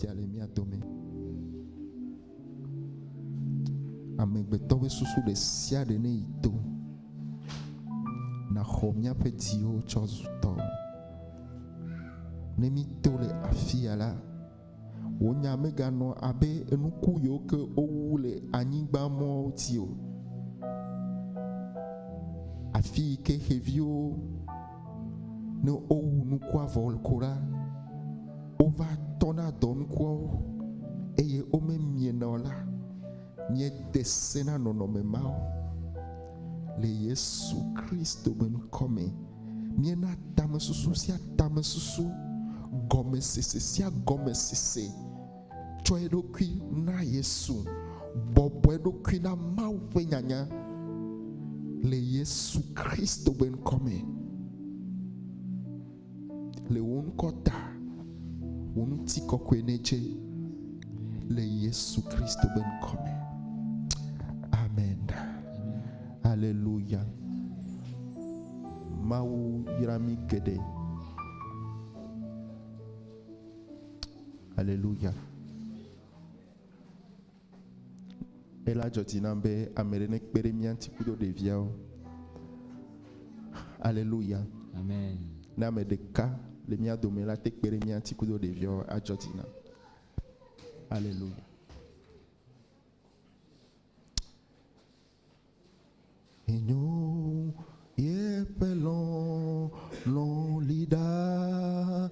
sia le mía dome. Amegbetɔ ƒe susu ɖe sia ɖe ne yi to. Nàxɔ míaƒe dziwo tsɔ zu tɔwò. Ne míto le afia la, wò nya meganɔ abe nuku yiwo ke wowu le anyigba mɔwo dzi o. Afi yi ke xeviwo ne wowu nukua vɔ ko la, wova tɔna dɔ nukuawo eye womemiena o la, míede se na nɔnɔme mawo le Yesu Kristo be ŋkɔ me. Míena tamesusu sia tamesusu, gɔmesese sia gɔmesese tsɔ eɖokui na Yesu, bɔbɔ eɖokui na Mawu ƒe nyanya le Yesu Kristo be ŋkɔ me. Le wò ŋkɔ ta, wò ŋutikɔkɔe nedze le Yesu Kristo be ŋkɔ me. Amen. Aleluya. Mawu yra mí geɖe. Aleluya. Ela dzɔ dzi nam be ame ɖe nekpe ɖe mía ŋuti kudo ɖeviawo. Aleluya. Amen. Ne ame ɖeka le mía dome la te kpe ɖe mía ŋuti kudo ɖeviawo, adzɔ dzi nam. Aleluya. Enyo yeƒe lɔlɔ̃ li ɖaa.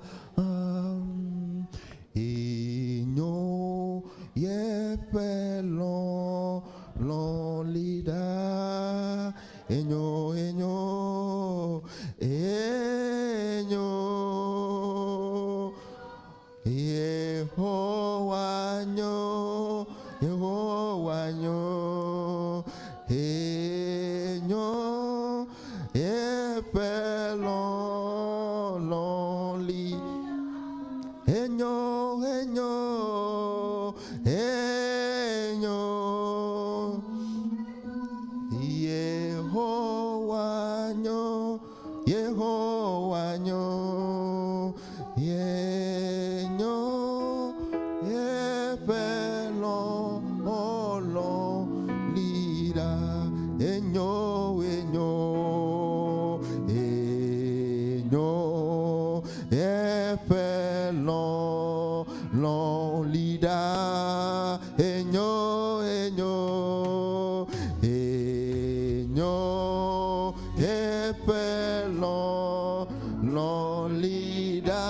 Enyo yeƒe lɔlɔ̃ li ɖaa. Enyo, enyo, enyo. Yehowa nyo, Yehowa nyo, enyo, eƒe lɔlɔ̃ li. Enyo, enyo, enyo. Yehowa nyo, Yehowa nyo, yenyo yeƒe lɔlɔ̃ li ɖa. Enyo, enyo, enyo yeƒe lɔlɔ̃ li ɖa. Enyo, enyo, enyo yeƒe lɔlɔ̃ li ɖa.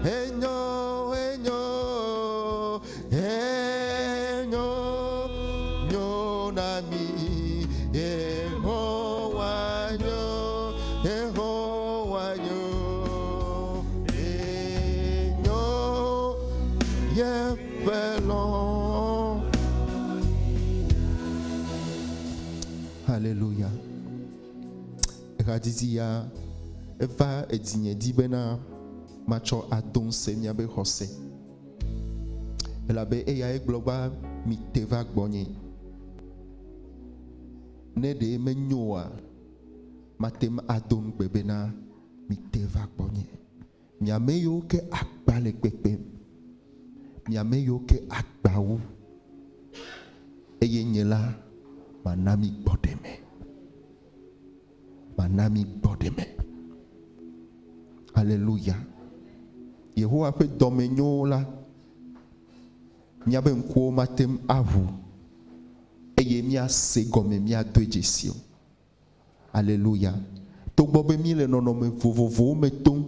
Enyo, enyo, enyo, nyo na mi. Yehowa nyo, Yehowa nyo, enyo yeƒe lɔlɔ̃. Haleluya. Ehadzidzi ya eva edzinye dzi bena matsɔ ado ŋusẽ miabe xɔse. Elabe eyae gblɔ be mite va gbɔnye. Ne ɖee menyo oa, mate ŋu ado ŋugbe bena mite va gbɔnye. Mi ame yiwo ke agba le kpekpem, mi ame yiwo ke agba wu, eye nye la mana mi gbɔɖeme. Mana mi gbɔɖeme. Aleluya. Yehowa ƒe dɔmenyo la, míaƒe ŋkuwo mate ŋu aʋu eye míase gɔme míadoe dzesi o. Aleluya. Togbɔ be míele nɔnɔme vovovowo me tom,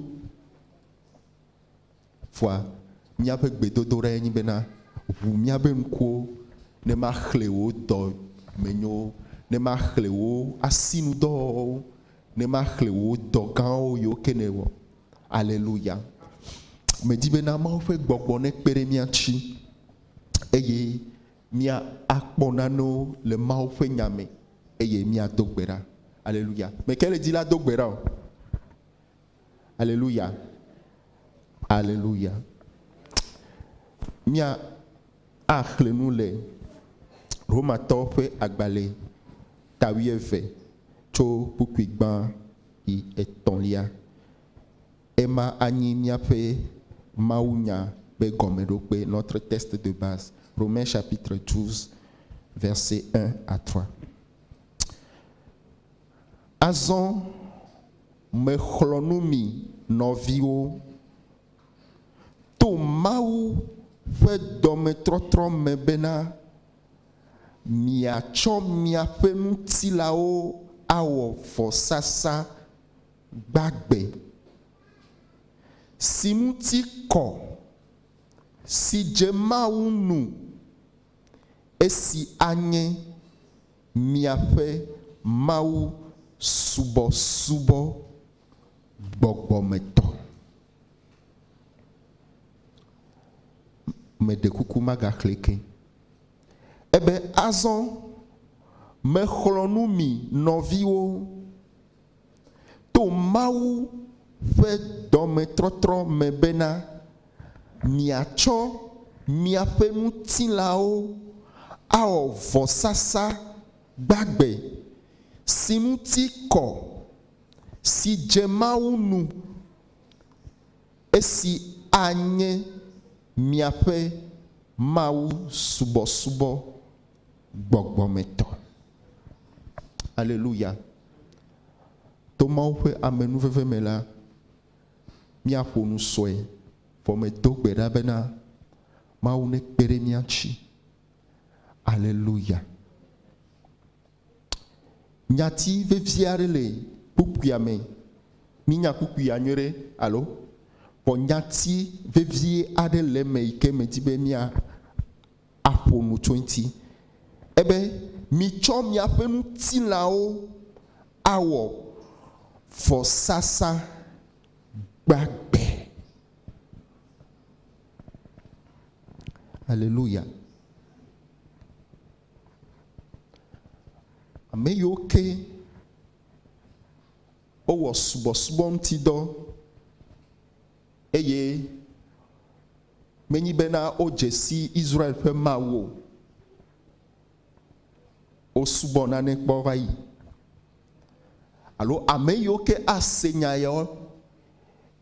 vɔa míaƒe gbedodoɖae nye bena, ʋu míaƒe ŋkuwo ne maxlẽ wò dɔmenyowo, ne maxlẽ wò asinudɔwɔwɔwo, ne maxlẽ wò dɔ gãwo yiwo ke nèwɔ. Aleluya. Medi bena Mawu ƒe gbɔgbɔ nekpe ɖe mía ŋuti eye mía akpɔ nanewo le Mawu ƒe nya me eye míado gbe ɖa. Aleluya. Meke le dzi la do gbe ɖa o. Aleluya. Aleluya. Mía axlẽ nu le Romatɔwo ƒe agbalẽ ta wuieve tso kpukpui gbã yi etɔ̃lia. Ema anyi míaƒe mawunya. be gɔmeɖokpe, notre texte de base, Romains chapitre 12, verset 1 à 3. Azɔ mexlɔ̃ nu mi nɔviwo, to Mawu ƒe dɔmetrɔtrɔ me bena, miatsɔ miaƒe ŋutilawo awɔ vɔsasa gbagbe, si ŋuti kɔ, si dze Mawu nu, esi anye miaƒe Mawu subɔsubɔ gbɔgbɔmetɔ. Meɖe kuku magaxlẽe ke. Ebe, Azɔ mexlɔ̃ nu mi nɔviwo, to Mawu ƒe dɔmetrɔtrɔ me bena, miatsɔ miaƒe ŋutilãwo awɔ vɔsasa gbagbe, si ŋuti kɔ, si dze Mawu nu, esi anye miaƒe mawusubɔsubɔ gbɔgbɔmetɔ. Aleluya! To Mawu ƒe amenuveve me la, míaƒo nu sue, vɔ medo gbe ɖa bena Mawu nekpe ɖe mía ŋuti. Aleluya! Nyati vevi aɖe le kpukpuia me. Mínya kpukpuia nyuie ɖe, alo? Vɔ nyati vevi aɖe le eme yi ke medi be mía aƒo nu tso eŋuti. Ebe, Mitsɔ miaƒe ŋutilãwo awɔ vɔsasa gbagbe. Aleluya. Ame yiwo ke wowɔ subɔsubɔ ŋuti dɔ eye menyi bena wodze si Israel ƒe Mawu o, wosubɔ nane kpɔ va yi. Alo ame yiwo ke ase nya yawo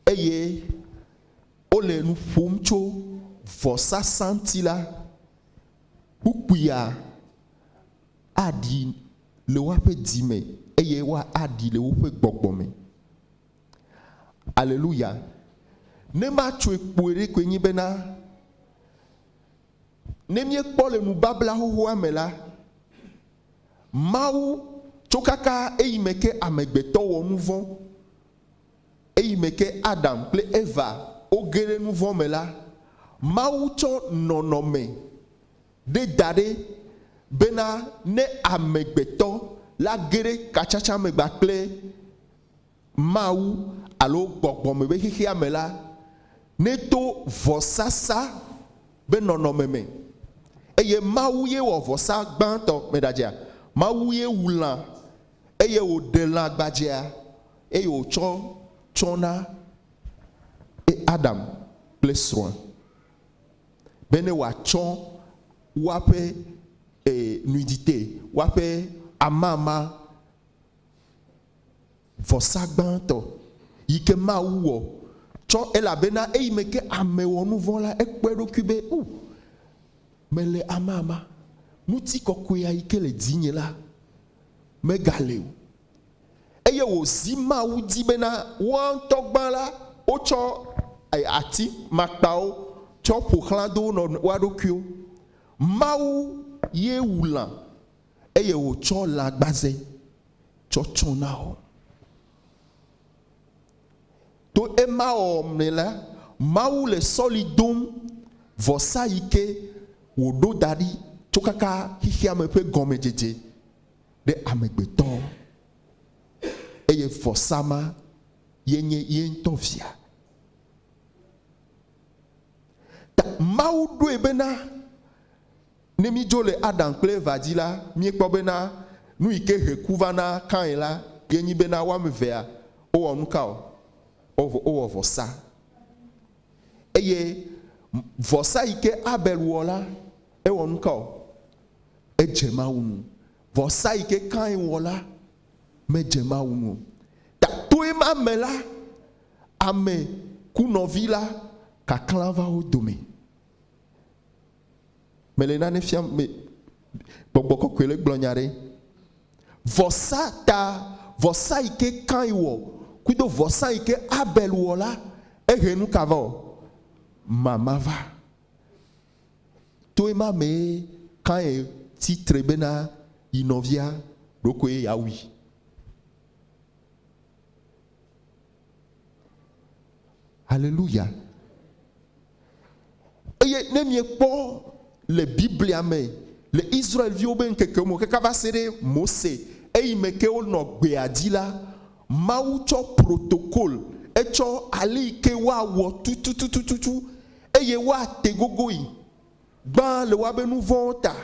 eye wole nu ƒom tso vɔsasa ŋuti la, kpukpuia aɖi le woaƒe dzi me eye woaɖi le woƒe gbɔgbɔ me. Aleluya. Ne matsoe kpoe ɖe koe nyi bena, ne míekpɔ le nubabla xoxoa me la, Mawu tso kaka eyime ke amegbetɔ wɔ nuvɔ̃, eyime ke Adam kple Eva woge ɖe nuvɔ̃ me la, Mawu tsɔ nɔnɔme ɖe da ɖe bena ne amegbetɔ la ge ɖe katsatsa me kpakple Mawu alo gbɔgbɔme be xexea me la, neto vɔsasa be nɔnɔme me. Eye Mawu ye wɔ vɔsa gbãtɔ, meɖadzea? Mawu ye wu lã eye wòɖe lã gbadzɛa eye wòtsɔ tsɔ na Adam kple srɔ̃a bene wòatsɔ woaƒe nudité, woaƒe amama Vɔsa gbãtɔ yi ke Mawu wɔ tsɔ elabena eyime ke ame wɔ nuvɔ̃ la, ekpɔ eɖokui be, U, mele amama, ŋutikɔkɔea yi ke le dzinye la megale o. Eye wòzi Mawu dzi bena woa ŋutɔ gbã la, wotsɔ ati makpawo tsɔ ƒo xlã do wo nɔ woa ɖokuiwo. Mawu ye wu lã eye wòtsɔ lãgbaze tsɔ tsɔ na wo. To ema wɔwɔ me la, Mawu le sɔli dom vɔsa yi ke wòɖo da ɖi tso kaka xexeame ƒe gɔmedzedze ɖe amegbetɔ, eye vɔsa ma ye nye ye ŋutɔ Via. Ta Mawu ɖoe bena Ne mídzo le Adam kple Eva dzi la, míekpɔ bena nu yi ke he ku va na Kain la ye nyi bena wo ame evea wowɔ nuka o? Wowɔ vɔsa. Eye vɔsa yi ke Abel wɔ la, ewɔ nuka o? Edze Mawu ŋu. Vɔsa yi ke Kain wɔ la, medze Mawu ŋu o. Ta to ema me la, ame ku nɔvi la. Kaklã va wo dome. Mele nane fiam me gbɔgbɔ kɔkɔe le gblɔ nya ɖe. Vɔsa ta vɔsa yi ke Kain wɔ kudo vɔsa yi ke Abel wɔ la ehe nu ka va o? Mama va. To ema mee Kain tsi tre bena yi nɔvia ɖokoe yeawui. Haleluya. Eye ne miekpɔ le Biblia me le Israel-viwo be ŋkekewo me kaka va se ɖe Mose eyi me ke wonɔ gbea dzi la, Mawu tsɔ protocol, etsɔ ale yi ke woawɔ tututututu eye woate gogoe gbã le woabe nu vɔ̃wo ta,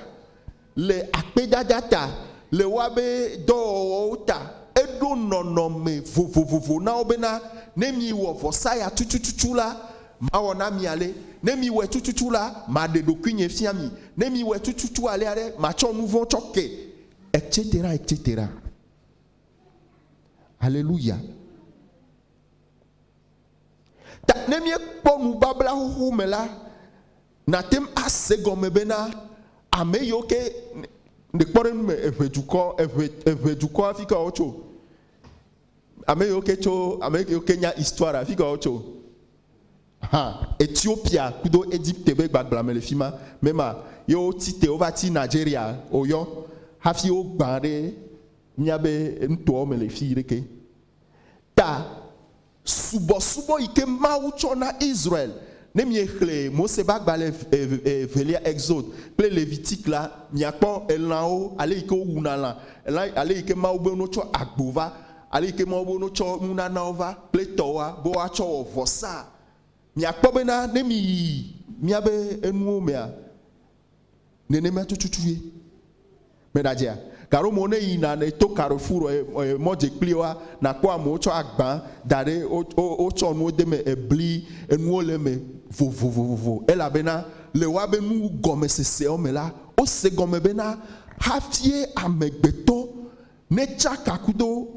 le akpedada ta, le woabe dɔwɔwɔwo ta. Eɖo nɔnɔme vovovovo na wo bena, Ne miwɔ vɔsa ya tutututu la, mawɔ na mi ale, ne miwɔe tututu la, maɖe ɖokuinye fia mi, ne miwɔe tututu alea ɖe, matsɔ nu vɔ̃ tsɔ ke, etc. Etc. Aleluya. Ta ne míekpɔ nubabla xoxo me la, nàte ŋu ase gɔme bena ame yiwo ke le kpɔɖeŋu me eʋe dukɔ, eʋe, eʋe dukɔ afi ka wotso? Ame yiwo ke tso, ame yiwo ke nya histoire afi ka wotso? Hã, Ethiopia kudo Egypte be gbagbla me le fi ma. Mema ye wotsi te wova tsi Nigeria woyɔ hafi wogbã ɖe míabe nutoawo me le fi ɖeke. Ta subɔsubɔ yi ke Mawu tsɔ na Israel, ne miexlẽ Mose ƒe agbalẽ evelia, Exode, kple Levitique la, miakpɔ elãwo, ale yi ke wowuna lã, ale yi ke Mawu be wotsɔ agbo va, ale yi ke Mawu be wotsɔ nunanawo va kple tɔwoa be woatsɔ wɔ vɔsa. Miakpɔ bena ne miyi miabe enuwo mea, Nenema tututu ye. Meɖadzea? Gaɖomewo ne yina ne to Carrefour mɔ dze kpli woa, nakpɔ amewo tsɔ agba da ɖe wotsɔ nuwo de eme, ebli, enuwo le eme vovovovo elabena le woabe nu gɔmesesewo me la, wose gɔme bena hafie amegbetɔ ne tsaka kudo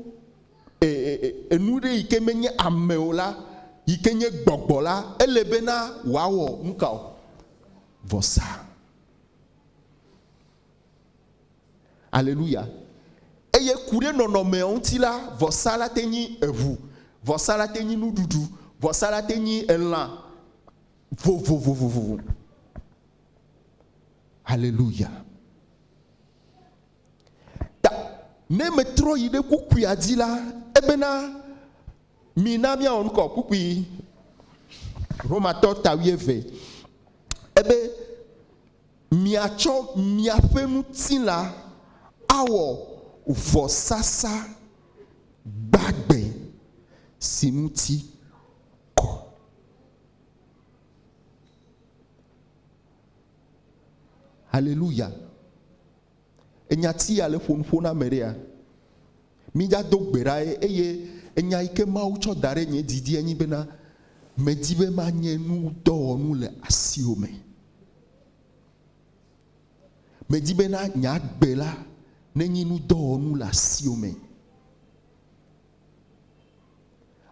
enu ɖe yi ke menye ame o la, yi ke nye gbɔgbɔ la, ele bena wòawɔ nuka o? Vɔsa. Aleluya. Eye ku ɖe nɔnɔmeawo ŋuti la, vɔsa la te nyi eʋu, vɔsa la te nyi nuɖuɖu, vɔsa la te nyi elã vovovovovo. Aleluya. Ta ne metrɔ yi ɖe kukuia dzi la, ebena mina míawɔ nukɔ kukui Romatɔ ta wuieve. Ebe miatsɔ miaƒe ŋutilã awɔ vɔsasa gbagbe si ŋuti kɔ. Haleluya. Enyati ya le ƒo nuƒo na ame ɖea? Midza do gbe ɖa eye enya yi ke Mawu tsɔ da ɖe nye didi enyi bena medi be manye nudɔwɔnu le asiwò me. Medi bena nye agbe la nenyi nudɔwɔnu le asiwò me.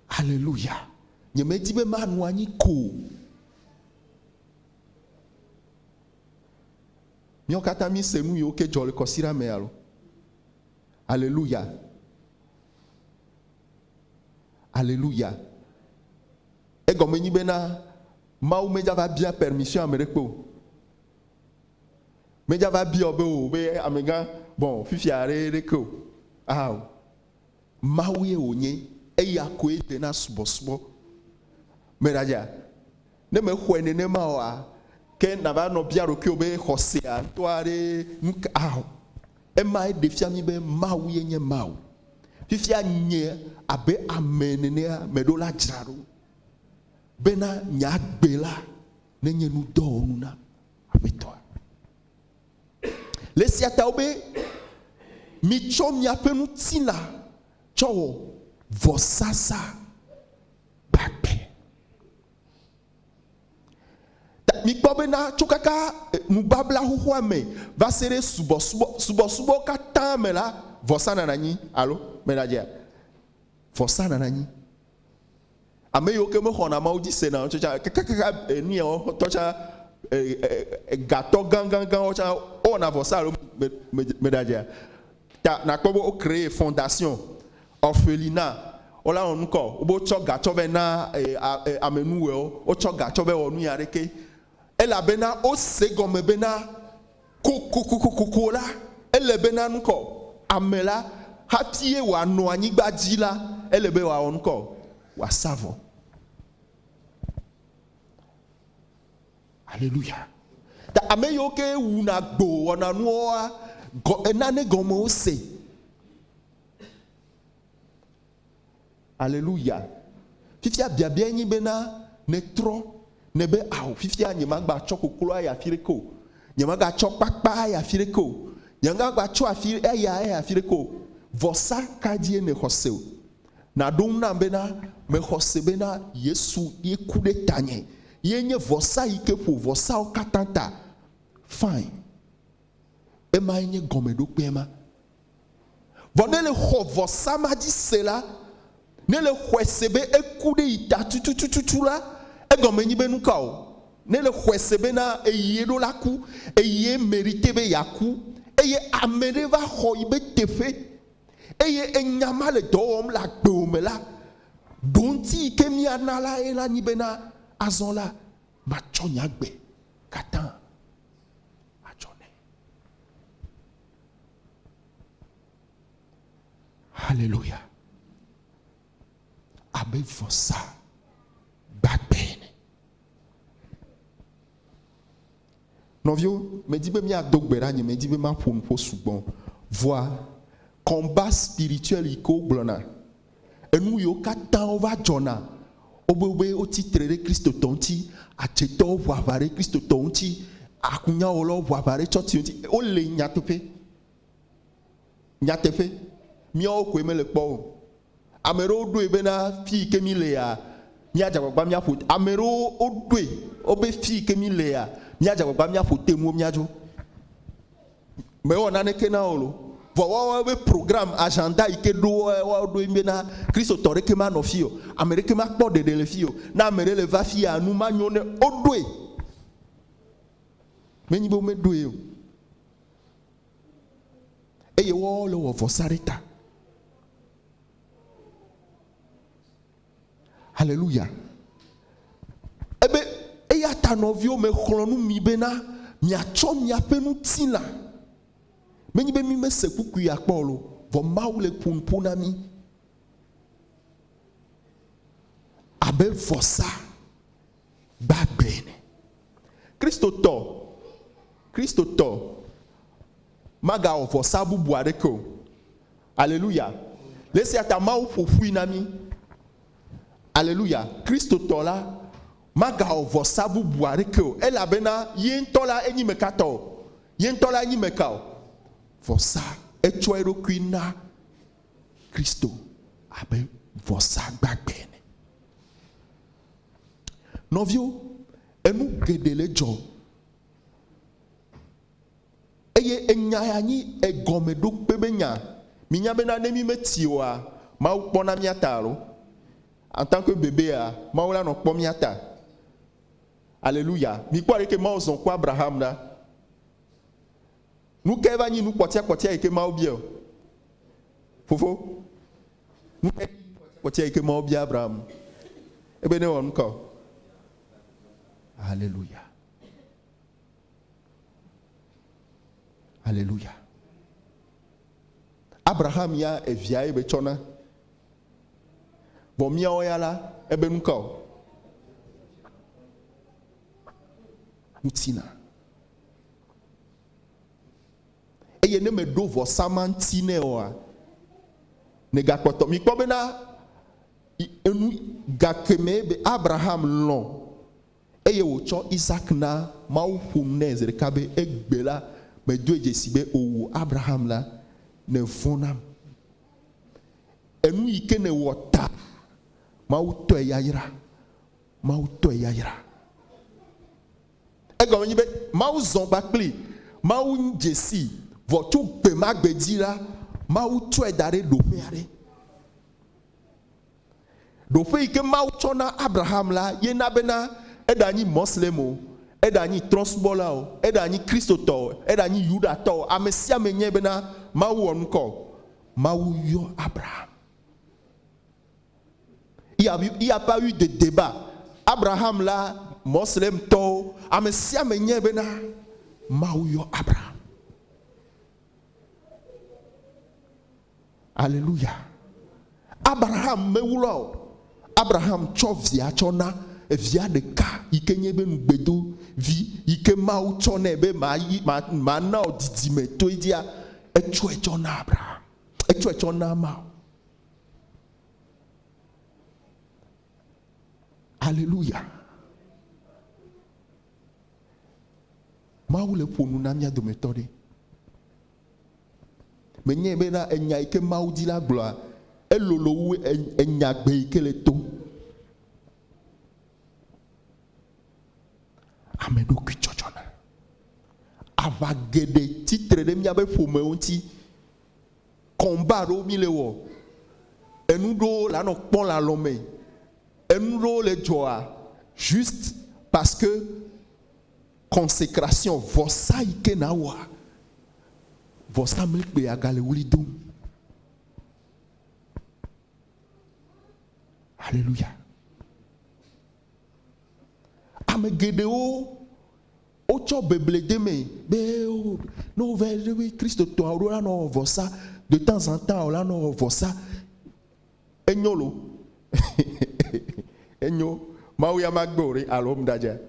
Aleluya. Nyemedi be manɔ anyi ko o. Míawo katã míse nu yiwo ke dzɔ le kɔsiɖa me alo? Aleluya. Aleluya. Egɔme nyi bena Mawu medza va bia permission ame ɖekpe o. Medza va bia be o be amegã bon fifia ɖe ɖeke o. Ao. Mawu ye wònye, eya koe de na subɔsubɔ. Meɖadzea? Ne mexɔe nenema oa, ke nàva nɔ bia ɖokuiwò be xɔsea ŋutɔ aɖe nu ka? Ao. Emae ɖe fia mí be Mawu ye nye Mawu. Fifia nye abe ame nenea meɖo la dzra ɖo bena nye agbe la nenye nudɔwɔnu na Aƒetɔa. Le esia ta wobe, Mitsɔ miaƒe ŋutilã tsɔ wɔ vɔsasa gbagbe. Ta mikpɔ bena tso kaka nubabla xoxoa me va se ɖe subɔsubɔ subɔsubɔ katã me la, vɔsa nana anyi alo meɖadzea? Vɔsa nana anyi. Ame yiwo ke mexɔna Mawu dzi sena o tsã, kakakaka enu yawo tɔ tsã, gatɔ gãgãgãwo tsã wowɔna vɔsa alo meɖadzea? Ta nakpɔ be wo créer fondation, orphelinat, wola wɔ nukɔ, wobe wotsɔ ga tsɔ vɛ na amenuwɔewo, wotsɔ ga tsɔ vɛ wɔ nuya ɖeke. Elabena wose gɔme bena Kokokokoko la, ele bena nukɔ ame la hafie wòanɔ anyigba dzi la, ele be wòawɔ nukɔ, wòasa vɔ. Aleluya. Ta ame yiwo ke wuna gbo wɔna nuwoa, gɔ, nane gɔme wose. Aleluya. Fifia biabiae nyi bena, nètrɔ, nèbe, Ao, fifia nyemagbatsɔ koklo ayi afi ɖeke o. Nyemagatsɔ kpakpa ayi afi ɖeke o. Nyemagbatsɔ afi eya ayi afi ɖeke o. Vɔsa ka dzie nèxɔ se o? Nàɖo ŋu nam bena, Mexɔ se bena Yesu ye ku ɖe tanye. Ye nye vɔsa yi ke ƒo vɔsawo katã ta. Fine. Emae nye gɔmeɖokpea ma. Vɔ ne le xɔ vɔsa ma dzi se la, ne le xɔe se be eku ɖe yi ta tutututu la, egɔme nyi be nuka o? Ne le xɔe se bena eyie ɖo la ku, eyie merite be yeaku, eye ame ɖe va xɔ yi be teƒe, eye enya ma le dɔ wɔm le agbewò me la, ɖoŋti yi ke mía na la ye la nyi bena, azɔ la, matsɔ nye agbe katã atsɔ nɛ. Haleluya. Abe vɔsa gbagbe ene. Nɔviwo, medi be míado gbe ɖa, nye medi be maƒo nuƒo sugbɔ. Vɔa, combat spirituel yi ke wogblɔna, enu yiwo katã wova dzɔna, wobe be wotsi tre ɖe Kristotɔ ŋuti, adzetɔwo ʋu aʋa ɖe Kristotɔ ŋuti, akunyawɔlawo ʋu aʋa ɖe tsɔtsi ŋuti, wole nyateƒe. Nyateƒe, míawo koe mele kpɔ o. Ame ɖewo ɖoe bena fi yi ke mí lea, míadze agbagba míaƒo, ame ɖewo woɖoe wobe fi yi ke mí lea, míadze agbagba míaƒo te nuwo míadzo. Mewɔ naneke na wo lo. Vɔ woawo be program, agenda yi ke ɖo woawo ɖoe bena Kristotɔ ɖeke manɔ fi o, ame ɖeke makpɔ ɖeɖe le fi o. Ne ame ɖe le va fia, nu manyo ne woɖoe. Menyi be womeɖoe o. Eye woawo le wɔ vɔsa ɖe ta. Haleluya. Ebe eya ta nɔviwo mexlɔ̃ nu mi bena miatsɔ miaƒe ŋutilã. Menye be mi mese kpukpui ya kpɔ o lo, vɔ Mawu le ƒo nu ƒo na mi abe vɔsa gbagbe ene. Kristotɔ, Kristotɔ magawɔ vɔsa bubu aɖeke o. Aleluya. Le esia ta Mawu ƒo ƒui na mí. Aleluya. Kristotɔ la magawɔ vɔsa bubu aɖeke o, elabena ye ŋutɔ la enyi mekatɔ o. Ye ŋutɔ la enyi meka o. Vɔsa. Etsɔ eɖokui na Kristo abe vɔsa gbagbe ene. Nɔviwo, enu geɖe le dzɔ. Eye enya ya nyi egɔmeɖokpe be nya. Minya bena ne mi metsi oa, Mawu kpɔna mía ta alo? En tant que bébé-a, Mawu la nɔ kpɔ mía ta. Aleluya. Mikpɔ aleke Mawu zɔn ku Abraham ɖa. Nukae va nyi nu kpɔtiakpɔtia yi ke Mawu bia o? Fofo, nukae nyi nu kpɔtiakpɔtia yi ke Mawu bia Abraham? Ebe ne wɔ nuka o? Aleluya. Aleluya. Abraham ya evia ye be tsɔna. Vɔ míawo ya la, ebe nuka o? Ŋutilã. Eye ne meɖo vɔsa ma ŋuti nɛ oa, negakpɔtɔ. Mikpɔ bena enu gakemee be Abraham lɔ̃ Eye wòtsɔ Isak na Mawu ƒo nu nɛ zi ɖeka be, Egbe la, medoe dzesi be òwu Abraham la, nèvɔ̃ nam. Enu yi ke nèwɔ ta, Mawu tɔe yayra. Mawu tɔe yayra. Egɔme nyi be Mawu zɔ gba kpli, Mawu dze sii, vɔ tso gbe ma gbe dzi la, Mawu tsɔe da ɖe ɖoƒe aɖe. Ɖoƒe yi ke Mawu tsɔ na Abraham la ye na bena eɖanyi Mɔslem o, eɖanyi trɔ̃subɔla o, eɖanyi Kristotɔ o, eɖanyi Yudatɔ o, ame sia ame nyae bena Mawu wɔ nukɔ. Mawu yɔ Abraham. Il y a pas eu de débat. Abraham la, Mɔslemtɔwo, ame sia ame nyae bena Mawu yɔ Abraham. Aleluya. Abraham mewlɔa o. Abraham tsɔ via tsɔ na evia ɖeka yi ke nye be nugbedo vi yi ke Mawu tsɔ nɛ be mayi mana wò didime to edzia, etsɔe tsɔ na Abraham. Etsɔe tsɔ na Mawu. Aleluya. Mawu le ƒo nu na mía dometɔ ɖe. Menyae bena enya yi ke Mawu di la gblɔa, elolo wu enya gbe yi ke le to. Ame ɖokui tsɔtsɔna. Aʋa geɖe tsitre ɖe míaƒe ƒomewo ŋuti. Combat ɖewo mí le wɔ. Enu ɖewo la nɔ kpɔm le alɔme. Enu ɖewo le dzɔa juste parce que Consécration, vɔsa yi ke nawɔa, vɔsamlekpuia gale ɣli dom. Aleluya. Ame geɖewo wotsɔ beble de me be ne wova ɖe Kristotɔawo ɖo la nɔ wɔ vɔsa de temps en temps la nɔ wɔ vɔsa. Enyo lo. Enyo. Mawu ya magbe o ɖe alo ŋɖadze.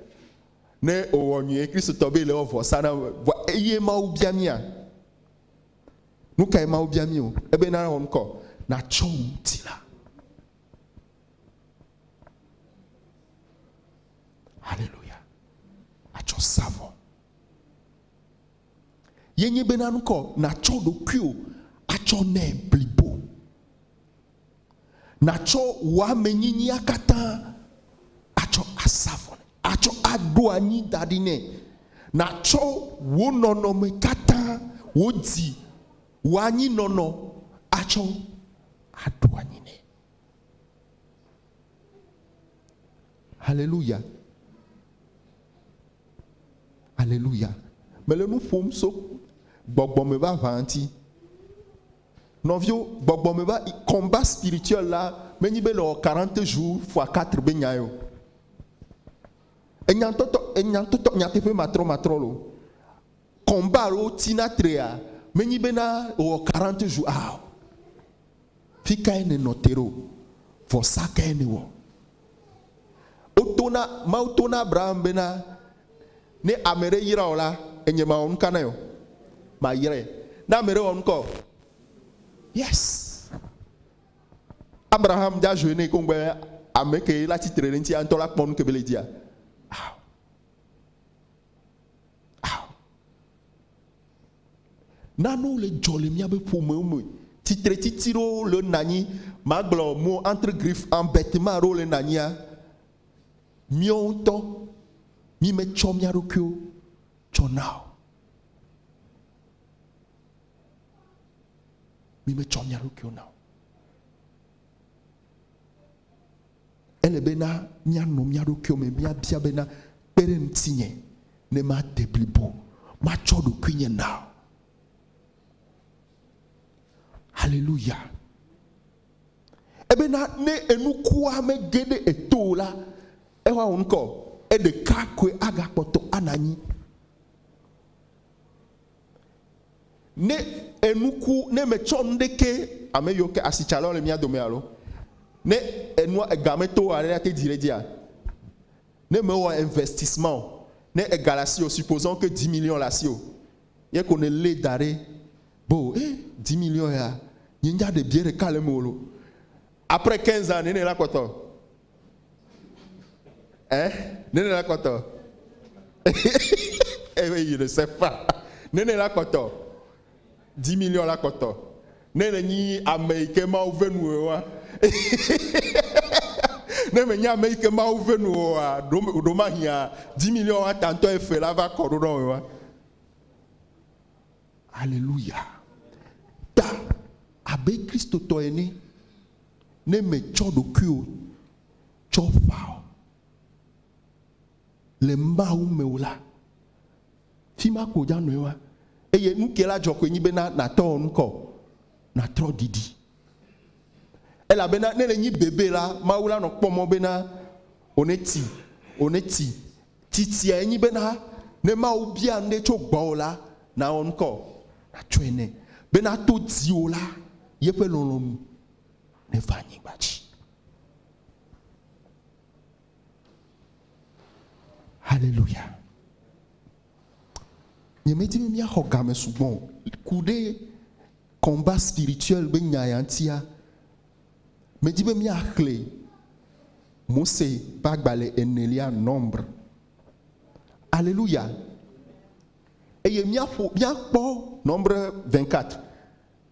Ne wòwɔ nyuie, Kristotɔ be le wɔ vɔsa na vɔ eye Mawu bia mía. Nu kae Mawu bia mí o? Ebe na wɔ ŋkɔ, natsɔ wò ŋutilã. Haleluya. Atsɔ sa vɔ. Ye nye bena ŋkɔ, natsɔ ɖokuiwò atsɔ nɛ blibo. Nàtsɔ wò amenyinyia katã atsɔ asa vɔ nɛ, atsɔ aɖo anyi da ɖi nɛ. Nàtsɔ wò nɔnɔme katã, wò dzi, wò anyinɔnɔ atsɔ aɖo anyi nɛ. Haleluya. Aleluya. Mele nu ƒom so gbɔgbɔme vavã ŋuti. Nɔviwo, gbɔgbɔme va combat spirituel la menyi be le wɔ 40 jours fois 4 be nyae o. Enya ŋutɔtɔ, enya ŋutɔtɔ, nyateƒe matrɔ matrɔ lo. Combat ɖewo tina trea, menyi be na wɔ 40 jours ah o. Fikae nènɔ te ɖo? Vɔsa kae nèwɔ? Wotona, Mawu to na Abraham bena, Ne ame ɖe yra wò la, enye mawɔ nuka nɛ o? Mayrae. Ne ame ɖe wɔ nukɔ o? Yes. Abraham dza zoe nɛ koŋ be ame ke la tsitre ɖe eŋuti ŋutɔ la kpɔ nu ke be le dzia. Ao. Ao. Nanewo le dzɔ le míaƒe ƒomewo me. Tsitretsitsi ɖewo le nɔ anyi, magblɔ mot entre griffes, embêtement ɖewo le nɔ anyia, míawo ŋutɔ mímetsɔ mía ɖokuiwo tsɔ na o. Mímetsɔ mía ɖokuiwo na o. Ele bena míanɔ mía ɖokuiwo me míabia bena, Kpe ɖe ŋutinye ne made blibo, matsɔ ɖokuinye na wò. Haleluya. Ebena ne enukua mege ɖe eto o la, ewa wò ŋkɔ, eɖeka koe agakpɔtɔ anɔ anyi. Ne enuku, ne metsɔ nu ɖeke, ame yiwo ke asitsalawo le mía dome alo, ne enua ega meto oa, ɖe ate dzi ɖe edzia? Ne mewɔ investissement o, ne ega le asiwò, supposons que 10 millions le asiwò, ye ko nèlée da ɖi be o, eh, 10 millions ya, nye ŋdza ɖe biɛ ɖeka le eme o lo. Après 15 ans, nene la kpɔtɔ? Hein? Nene la kpɔtɔ? Eh oui, je ne sais pas. Nene la kpɔtɔ? 10 millions la kpɔtɔ. Ne le nyi ame yi ke Mawu ve nu oa? Ne menye ame yi ke Mawu ve nu oa, ɖomahia 10 millions ata ŋutɔ efe la va kɔ ɖo ɖe oa? Aleluya. Ta abe Kristotɔ ene. Ne mètsɔ ɖokuiwò tsɔ ƒã o le Mawu me o la, fi ma ko dza nɔe wa. Eye nu ke la dzɔ koe nyi bena nàtɔ wɔ nukɔ, nàtrɔ ɖiɖi. Elabena ne le nyi bebe la, Mawu la nɔ kpɔ mɔ bena wòne ti, wòne ti. Titiae nyi bena ne Mawu bia nuɖe tso gbɔwò la, nàwɔ nukɔ, nàtsɔe nɛ. Bena to dziwò la, yeƒe lɔlɔ̃nu neva anyigba dzi. Haleluya. Nyemedi be míaxɔ game sugbɔ o. Ku ɖe combat spirituel be nya ya ŋutia, medi be míaxlẽ Mose ƒe agbalẽ enelia, Nombre. Aleluya. Eye míaƒo, míakpɔ Nombre 24.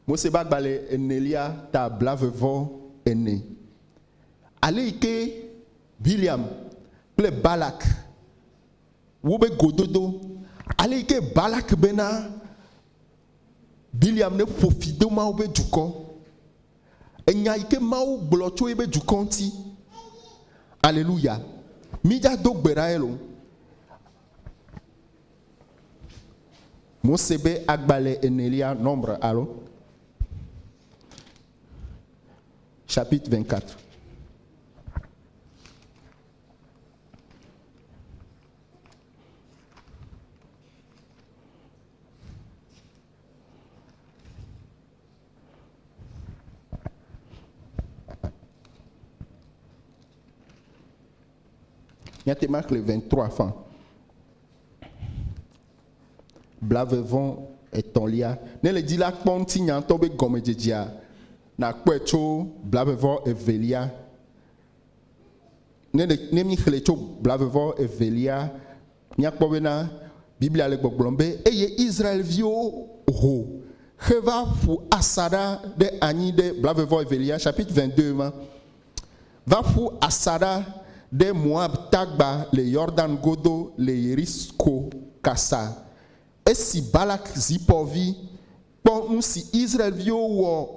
Mose ƒe agbalẽ enelia ta 24. Ale yi ke Bileam kple Balak wobe gododo, ale yi ke Balak bena Bileam neƒo fi do Mawu ƒe dukɔ. Enya yi ke Mawu gblɔ tso yebe dukɔ ŋuti. Aleluya. Mídza do gbe ɖa elo. Mose be agbalẽ enelia, Nombre alo chapitre 24. Míate ŋu axlẽ 23 fã. Blave vɔ etɔ̃lia. Ne le dzi la kpɔ ŋutinya ŋutɔ be gɔmedzedzea, nàkpɔe tso blave vɔ evelia. Ne le, ne míxlẽe tso blave vɔ evelia, míakpɔ bena Biblia le gbɔgblɔm be, Eye Israel-viwo ho heva ƒu asaɖa ɖe anyi ɖe blave vɔ evelia, chapitre 22 ma, va ƒu asaɖa ɖe Moab tagba le Yordan godo le Yerixo kasa. Esi Balak Zipor vi kpɔ nu si Israel-viwo wɔ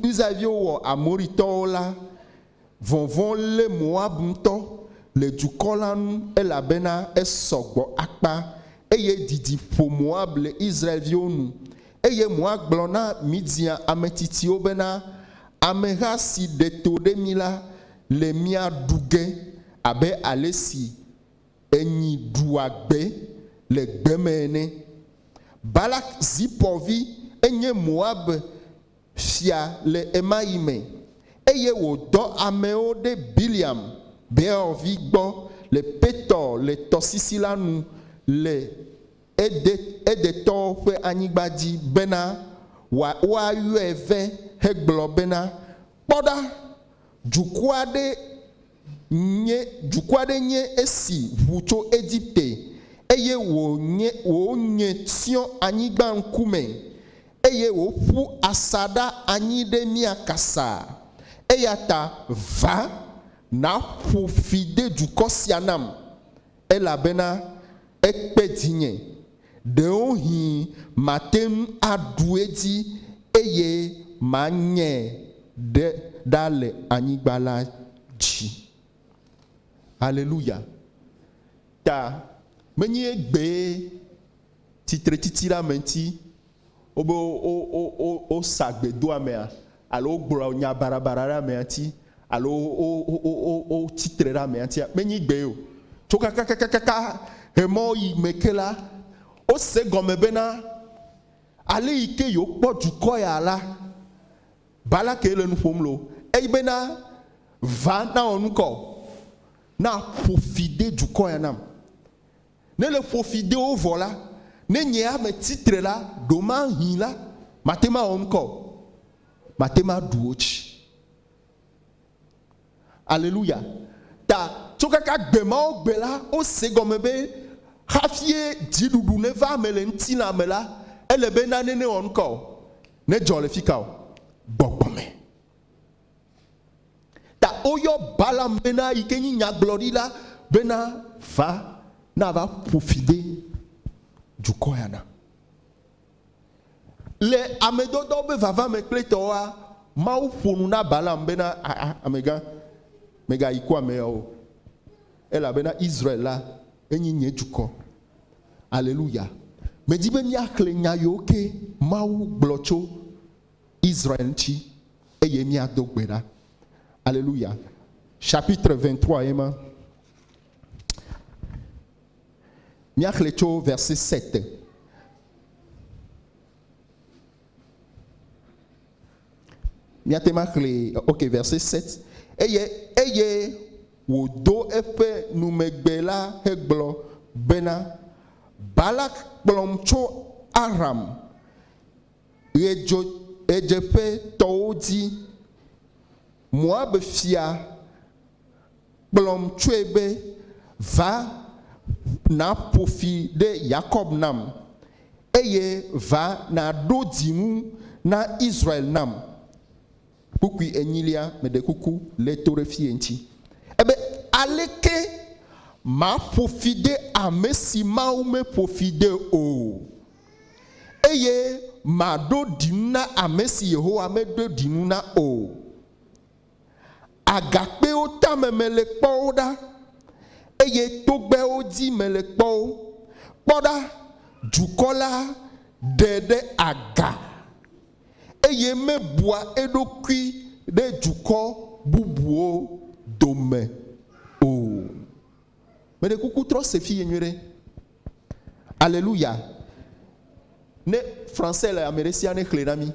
Israel-viwo wɔ Amoritɔwo la, vɔvɔ̃ lé Moab ŋutɔ le dukɔ la ŋu elabena esɔ gbɔ akpa, eye didi ƒo Moab le Israel-viwo nu. Eye Moab gblɔ na Midian ametsitsiwo bena, Ameha si ɖe to ɖe mí la le mía ɖu ge abe ale si enyi ɖua gbe le gbe me ene. Balak Zipor vi enye Moab fia le ɣemaɣi me, eye wòdɔ amewo ɖe Bileam, Beor vi gbɔ le Petor le tɔsisi la nu le Ede, Edetɔwo ƒe anyigba dzi bena woayɔe vɛ hegblɔ bena, Kpɔ ɖa, dukɔ aɖe nye dukɔ aɖe nye esi ʋu tso Egipte, eye wònye wònye tsyɔ anyigba ŋkume, eye wòƒu asaɖa anyi ɖe mía kasa. Eya ta va, nàƒo fi de dukɔ sia nam, elabena ekpe dzinye. Ɖewohĩ mate ŋu aɖu edzi eye manyãe ɖe ɖa le anyigba la dzi. Aleluya! Ta menye egbee tsitretsitsi ɖe ame ŋuti wobe wosa gbe do amea alo wogblɔ nya baɖabaɖa ɖe amea ŋuti alo wotsi tre ɖe amea ŋutia, menye egbee o. Tso kakakakaka ɣemaɣi me ke la, wose egɔme bena ale yi ke yewokpɔ dukɔ ya la, Balak ye le nu ƒom loo. Eyi bena, Va nawɔ nu ka o? Na ƒo fi de dukɔ ya nam. Ne le ƒo fi de wo vɔ la, ne nye ya metsi tre la, ɖomahi la, mate ŋu awɔ nu ka o? Mate ŋu aɖu wo dzi. Aleluya. Ta tso kaka gbe mawo gbe la, wose gɔme be hafie dziɖuɖu neva ame le ŋutilã me la, ele be nane newɔ nu ka o? Nedzɔ le fika o? Gbɔgbɔ me. Ta woyɔ Balaam bena yi ke nyi nyagblɔɖila bena va nava ƒo fi de dukɔ ya na. Le amedɔdɔwo be vava me kple tɔwoa, Mawu ƒo nu na Balaam bena, Aa, amegã, mègayi ku ame yawo o, elabena Israel la, enyi nye dukɔ. Aleluya! Medi be míaxlẽ nya yiwo ke Mawu gblɔ tso Israel ŋuti eye míado gbe ɖa. Aleluya! Chapitre 23 ye ma. Míaxlẽ tso verset 7. Míate ŋu axlẽe, ok, verset 7. Eye, eye wòdo eƒe numegbe la hegblɔ bena, Balak kplɔm tso Aram ɣedzo, ɣedzeƒetɔwo dzi, Moab-fia kplɔm tsoe be, Va nàƒo fi ɖe Yakob nam, eye va nàɖo dziŋu na Israel nam. Kpukpui enyilia, meɖe kuku, lé to ɖe fiye ŋuti. Ebe, Aleke maƒo fi de ame si Mawu meƒo fi de o, eye maɖo ɖiŋu na ame si Yehowa meɖo ɖiŋu na o? Agakpewo tame mele kpɔ wo ɖa, eye togbɛwo dzi mele kpɔ wo. Kpɔ ɖa, dukɔ la ɖe ɖe aga, eye mebua eɖokui ɖe dukɔ bubuwo dome o. Meɖe kuku trɔ se fiye nyuiɖe. Aleluya. Ne français le ame ɖe sia ne xlẽ na mí.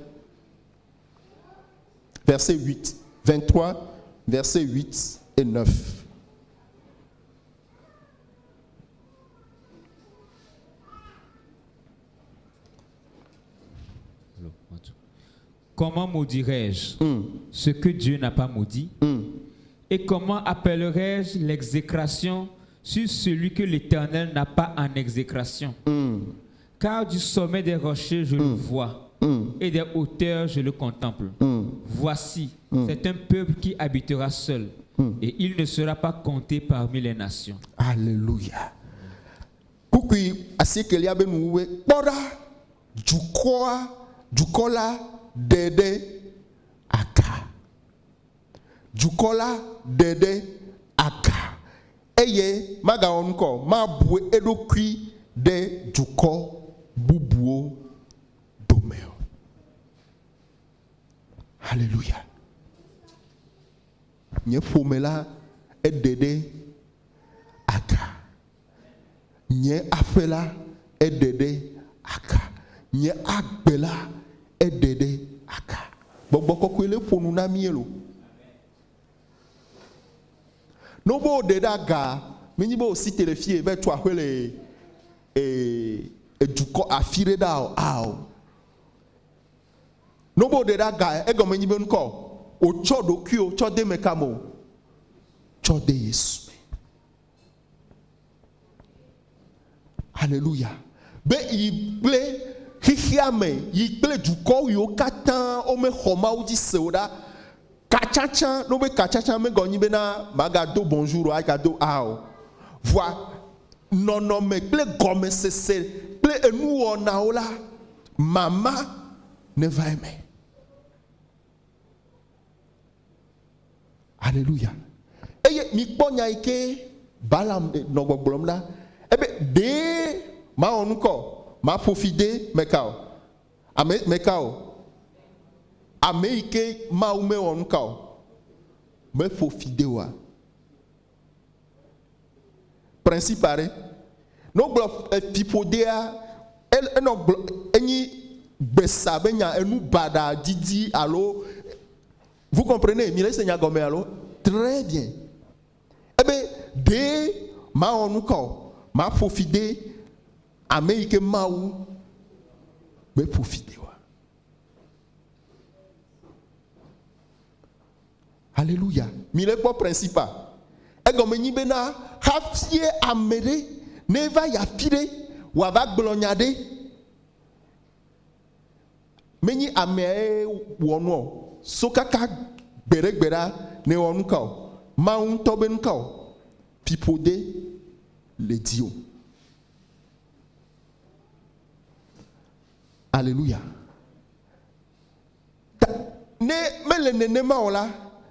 Verset 8, 23, verset 8 et 9. Comment maudirais-je ce que Dieu n'a pas maudit? Et comment appellerais-je l'exécration sur celui que l'Éternel n'a pas en exécration? Car du sommet des rochers, je le vois, et des hauteurs, je le contemple. Voici, c'est un peuple qui habitera seul, et il ne sera pas compté parmi les nations. Alléluia. Kpukpui asiekelia be nuwuwue, Kpɔ ɖa, dukɔa, dukɔ la ɖe ɖe aga. Dukɔ la ɖe ɖe aga, eye magawɔ nukɔ o, mabu eɖokui ɖe dukɔ bubuwo dome o. Haleluya! Nye ƒome la, eɖe ɖe aga. Nye aƒe la, eɖe ɖe aga. Nye agbe la, eɖe ɖe aga. Gbɔgbɔ kɔkɔe le ƒo nu na mí lo. Ne wobe woɖe ɖe aga, menye be wòsi te le fie va tso aƒe le e, edukɔ afi ɖe ɖa o. Ao. Ne wobe woɖe ɖe aga, egɔme nyi be ŋkɔ wòtsɔ ɖokuiwò tsɔ de eme kam o, tsɔ de Yesu me. Aleluya. Be yi kple xexea me, yi kple dukɔ yiwo katã womexɔ Mawu dzi se o ɖa, katsatsa, ne wobe katsatsa megɔ nyi bena magado bonjour o, agado a o. Vɔa nɔnɔme kple gɔmesese kple enuwɔnawo la, mama neva eme. Aleluya. Eye mikpɔ nya yi ke Balaam nɔ gbɔgblɔm la, ebe, Ɖee mawɔ nu kɔ, maƒo fi de meka o. Ame meka o. Ame yi ke Mawu mewɔ nu ka o, meƒo fi de oa? Principe aɖe. Ne wogblɔ fiƒodea, enɔ gblɔ, enyi gbesa be nya, enu baɖa didi alo, vous comprenez, mi le se nya gɔme alo? Très bien. Ebe ɖee mawɔ nu ka o, maƒo fi de ame yi ke Mawu meƒo fi de oa? Aleluya. Mi le kpɔ principe a? Egɔme nyi bena hafie ame ɖe ne va yi afi ɖe wòava gblɔ nya ɖe, menyi amea ye wɔ nua o. So kaka gbeɖegbe ɖa ne wɔ nuka o, Mawu ŋutɔ be nuka o, fiƒode le dzi o. Aleluya. Ta ne. Ne mele nenema o la,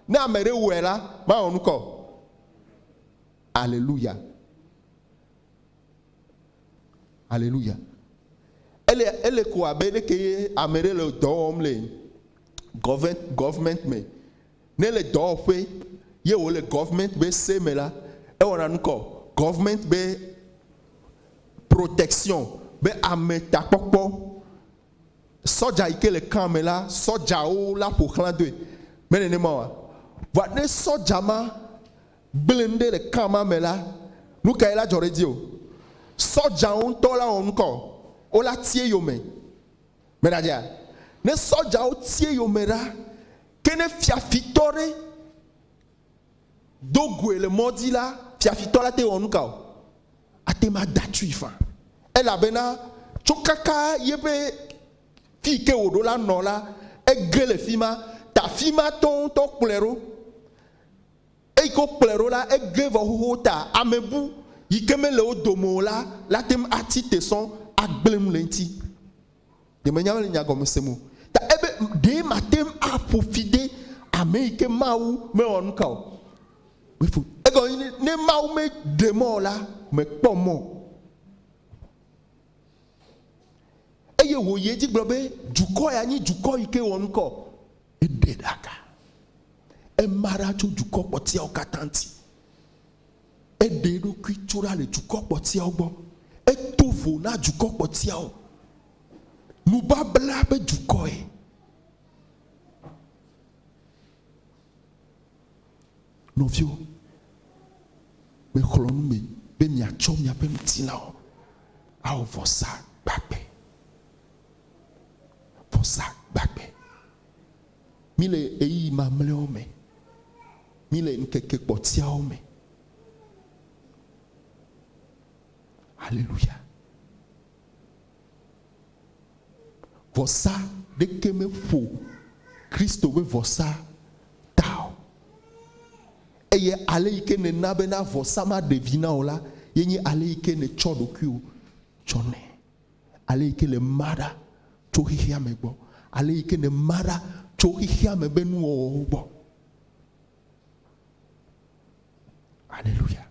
ne ame ɖe wɔe la, mawɔ nu ka o? Aleluya. Aleluya. Ele ele ko abe leke ye ame ɖe le dɔ wɔm le government government me. Ne le dɔwɔƒe ye wòle government be se me la, ewɔna nu ka o? Government be protection be ametakpɔkpɔ. Sɔdza yi ke le camp me la, sɔdzawo la ƒo xlã doe. Me nenema oa? Vɔa ne sɔdza ma gblẽ nu ɖe le camp ma me la, nu kae la dzɔ ɖe edzi o? Sɔdzawo ŋutɔ la wɔ nu ka o? Wola ti eyome. Meɖadzea? Ne sɔdzawo ti eyome ɖa, ke ne fiafitɔ ɖe do goe le mɔ dzi la, fiafitɔ la te wɔ nu ka o? Ate ŋu ada tui faa. Elabena tso kaka yeƒe fi yi ke wòɖo la nɔ la, ege le fi ma, ta fi ma tɔwo ŋutɔ kplɔe ɖo. Eyi ke wokplɔe ɖo la, ege vɔ xoxo ta ame bu yi ke mele wo dome o la, la te ŋu atsi te sɔŋ agblẽ nu le eŋuti. Nyemenya mele nya gɔme sem o. Ta ebe ɖee mate ŋu aƒo fi de ame yi ke Mawu mewɔ nu ka o. Meƒo egɔme nye ne Mawu meɖe mɔ o la, mekpɔ mɔ o. Eye wòyi edzi gblɔ be dukɔ ya nyi dukɔ yi ke wɔ nu ka o. Eɖe ɖe aga. Ema ɖa tso dukɔ kpɔtiawo katã ŋuti. Eɖe eɖokui tso ɖa le dukɔ kpɔtiawo gbɔ. Eto vo na dukɔ kpɔtiawo. Nubabla ƒe dukɔe. Nɔviwo, mexlɔ̃ nu mi be miatsɔ miaƒe ŋutilãwo awɔ vɔsa gbagbe. Vɔsa gbagbe. Míle ɣeyiɣi mamlɛawo me. Míle ŋkeke kpɔtiawo me. Haleluya. Vɔsa ɖeke meƒo Kristo ƒe vɔsa ta o. Eye ale yi ke nèna bena vɔsa ma ɖe vi na wò la, ye nye ale yi ke nètsɔ ɖokuiwò tsɔ nɛ. Ale yi ke nèma ɖa tso xexea me gbɔ. Ale yi ke nèma ɖa tso xexea me ƒe nuwɔwɔwo gbɔ. Aleluya.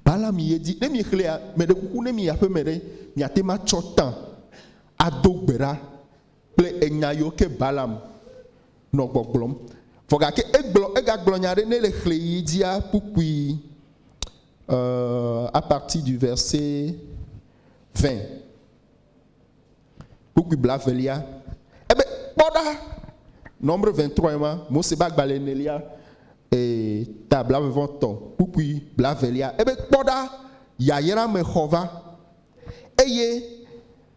Balaam yi edzi. Ne miexlẽa, meɖe kuku ne miyi aƒeme ɖe, miate ŋu atsɔ tã ado gbe ɖa kple enya yiwo ke Balaam nɔ gbɔgblɔm. Vɔ gake egblɔ, egagblɔ nya aɖe ne le xlẽ yi dzia kpukpui euh, à partir du verset 20. Kpukpui blavelia. Ebe, kpɔ ɖa! Nombre 23 ye ma, Mose be agbalẽ enelia, e, ta blavevɔtɔ̃, kpukpui blavelia. Ebe, kpɔ ɖa, yayra me xɔ va. Eye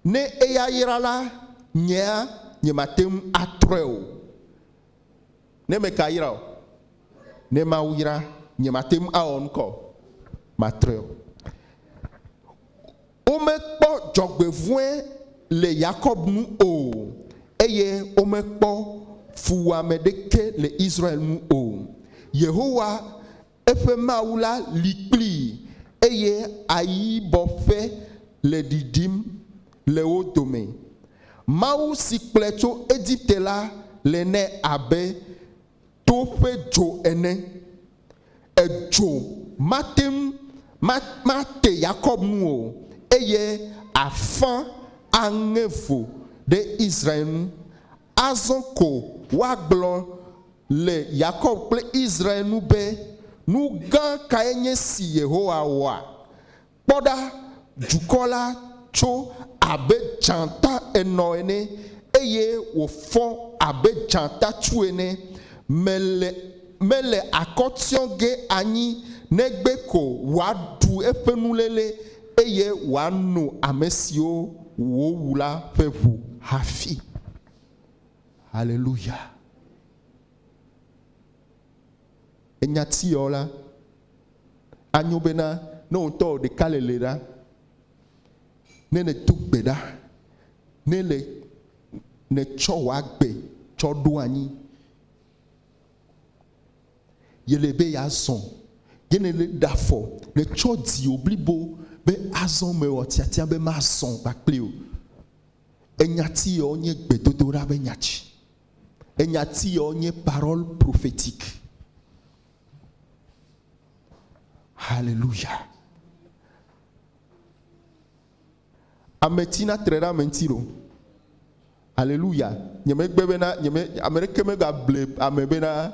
ne eya yra la, nyea nyemate ŋu atrɔe o. Ne meka yra o, ne Mawu yra, nyemate ŋu awɔ nu ka o, matrɔe o. Womekpɔ dzɔgbevɔ̃e le Yakob ŋu o, eye womekpɔ fuwɔame ɖeke le Israel ŋu o. Yehowa, eƒe Mawu la li kplii, eye ayibɔƒe le ɖiɖim le wo dome. Mawu si kplɔe tso Egipte la le nɛ abe to ƒe dzo ene. Edzo mate ŋu mate Yakob ŋu o, eye afã aŋe vo ɖe Israel ŋu. Azɔ ko woagblɔ le Yakob kple Israel ŋu be, Nu gã kae nye esi Yehowa wɔa? Kpɔ ɖa, dukɔ la tso abe dzata enɔ ene, eye wòfɔ abe dzatatsu ene. Mele, mele akɔ tsyɔ ge anyi negbe ko wòaɖu eƒe nuléle, eye wòano ame siwo wòwu la ƒe ʋu hafi. Haleluya! Enya tiyɔ la, anyo bena ne wò ŋutɔ wò ɖeka le le ɖa, ne nèdo gbe ɖa, ne le nètsɔ wò agbe tsɔ ɖo anyi, yele be yeazɔ, ye nèle ɖe afɔ, nètsɔ dziwò blibo be azɔ mewɔ tiatia be mazɔ kpakpli wò. Enyati yawo nye gbedodoɖa be nyati. Enyati yawo nye parole prophétique. Hallelujah. Ame tsina tre ɖe ame ŋuti lo. Hallelujah. Nyemegbe bena nyeme ame ɖeke megable ame bena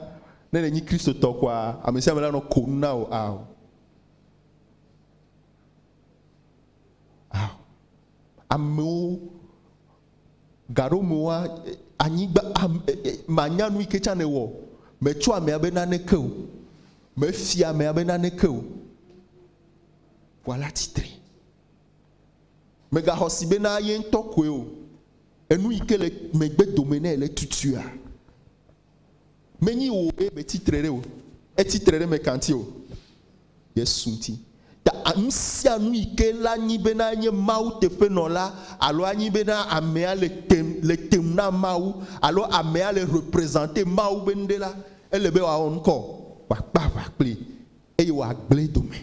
ne le nyi Kristotɔ koa ame sia ame la nɔ ko nu na wò ao. Ao. Amewo gaɖomewoa anyigba am, manya nu yi ke tsã nèwɔ. Metsɔ amea be naneke o. Mefia amea be naneke o. Vɔa la tsitre. Mègaxɔ si bena ye ŋutɔ koe o. Enu yi ke le megbe dome nɛ le tutuia, menyi wò ye be tsitre ɖe o. Etsitre ɖe meka ŋuti o? Yesu ŋuti. Ta nu sia nu yi ke la nyi bena enye Mawu teƒenɔla alo anyi bena amea le tem, le tem na Mawu alo amea le representer Mawu be nuɖe la, ele be wòawɔ ŋkɔ, wòakpe aʋa kplii eye wòagblẽe dome.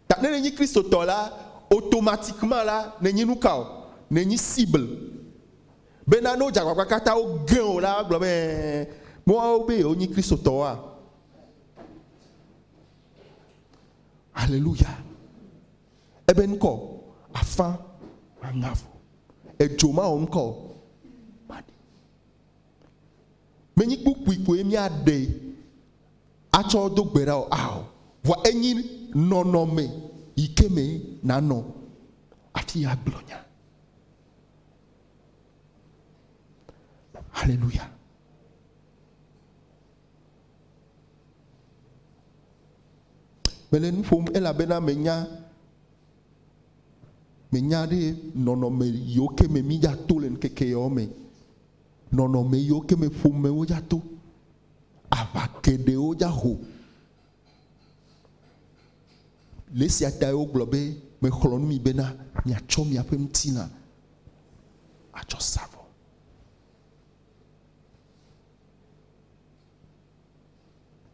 Ta ne nènyi Kristotɔ la, automatiquement la, nènyi nuka o? Nènyi cible. Bena ne wodze agbagba katã woge wò la, woagblɔ be, ɛ̃, woawo be yewonyi Kristotɔwoa? Aleluya. Ebe ŋkɔ, afã maŋa vɔ. Edzo mawɔ ŋkɔ o, maɖi. Menyi kpukpui koe míaɖe atsɔ do gbe ɖa o, ao, vɔa enyi nɔnɔme yi ke me nànɔ hafi agblɔ nya. Haleluya. Mele nu ƒom elabena menya menya ɖe nɔnɔme yiwo ke me mídza to le ŋkeke yawo me. Nɔnɔme yiwo ke me ƒomewo dza to. Aʋa geɖewo dza ho. Le esia tae wogblɔ be, Mexlɔ̃ nu mi bena, miatsɔ miaƒe ŋutilã atsɔ sa vɔ.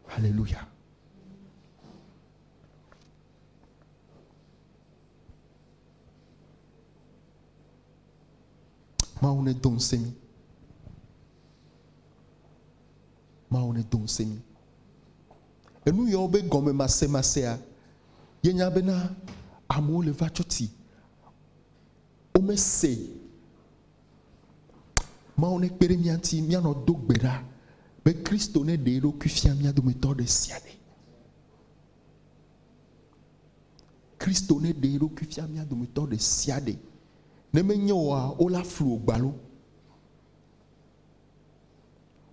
Haleluya. Mawu nedo ŋusẽ mi. Mawu nedo ŋusẽ mi. Enu yawo be gɔmemasemasea, ye nya bena amewo le va tsɔtsi, womese. Mawu nekpe ɖe mía ŋuti míanɔ do gbe ɖa be Kristo neɖe eɖokui fia mía dometɔ ɖe sia ɖe. Kristo neɖe eɖokui fia mía dometɔ ɖe sia ɖe. Ne menye oa, wola flu wò gbalo.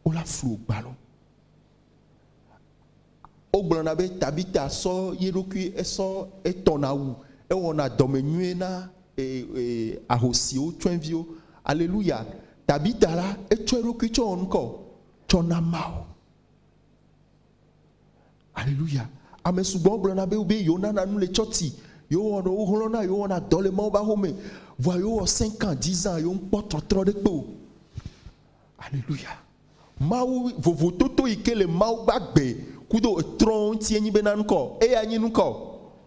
Wola flu wò gbalo. Wogblɔna be Tabita sɔ ye ɖokui esɔ etɔna wu, ewɔna dɔmenyuie na ahosiwo, tsɔɛviwo. Aleluya! Tabita la, etsɔ eɖokui tsɔ wɔ nukɔ? Tsɔ na Mawu. Aleluya! Ame sugbɔ gblɔna be wobe yewonana nu le tsɔtsi, yewowɔna, wohlɔ̃na, yewowɔna dɔ le Mawu be axome, vɔa yewowɔ cinq ans, dix ans, yewomkpɔ trɔtrɔ ɖekpe o. Aleluya! Mawu, vovototo yi ke le Mawu ƒe agbe kudo etrɔwo ŋuti enyi bena ŋkɔ, eya nyi ŋkɔ,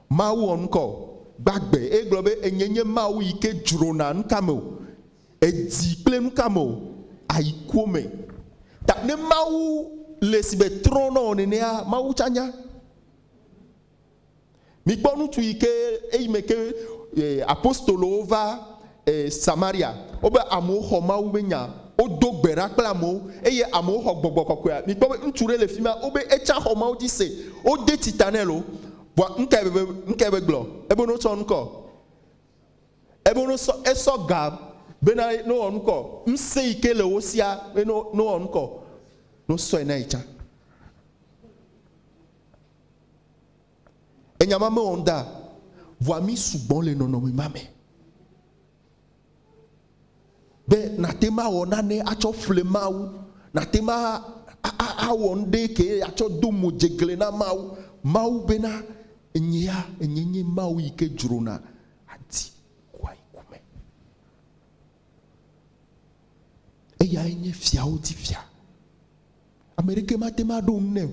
Mawu wɔ ŋkɔ gbagbe. Eye gblɔ be, Enye nye Mawu yi ke dzrona nuka me o, edi kple nuka me o, ayikuwo me. Ta ne Mawu le si be trɔ nɔ wò nenea, Mawu tsa nya. Mikpɔ ŋutsu yi ke eyime ke apostolowo va Samaria, wobe amewo xɔ Mawu be nya, wodo gbe ɖa kple amewo eye amewo xɔ gbɔgbɔ kɔkɔea. Mikpɔ be ŋutsu ɖe le fi ma, wobe etsa xɔ Mawu dzi se, wode tsi ta nɛ lo. Vɔa nukae be nukae be gblɔ? Ebe no tsɔ ŋkɔ. Ebe no sɔ esɔ ga bena no wɔ ŋkɔ. Ŋusẽ yi ke le wo sia be no no wɔ ŋkɔ. No sɔe na yi tsã. Enya ma mewɔ ŋda, vɔa mí sugbɔ le nɔnɔme ma me. Be nàte ŋu awɔ nane atsɔ ƒle Mawu, nàte ŋu awɔ nuɖe ke atsɔ do mo dzegle na Mawu. Mawu bena, Enye ya, enye nye Mawu yi ke dzrona adi kua yi ku me. Eyae nye fiawo dzi fia. Ame ɖeke mate ŋu aɖo ŋu nɛ o.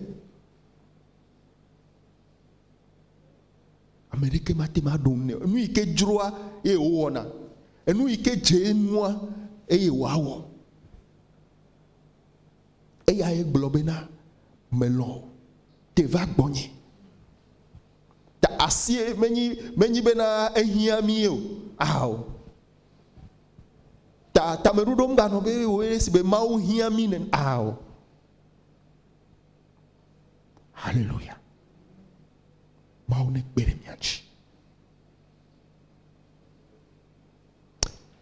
Ame ɖeke mate ŋu aɖo ŋu nɛ o. Nu yi ke dzroa ye wòwɔna. Enu yi ke dze enua eye wòawɔ. Eyae gblɔ bena, Melɔ̃ wò, te va gbɔnye. Ta asie menyi menyi bena ehiã mí o. Ao. Ta tameɖoɖo ŋganɔ be wòe esi be Mawu hiã mí nene. Ao. Haleluya. Mawu nekpe ɖe mía dzi.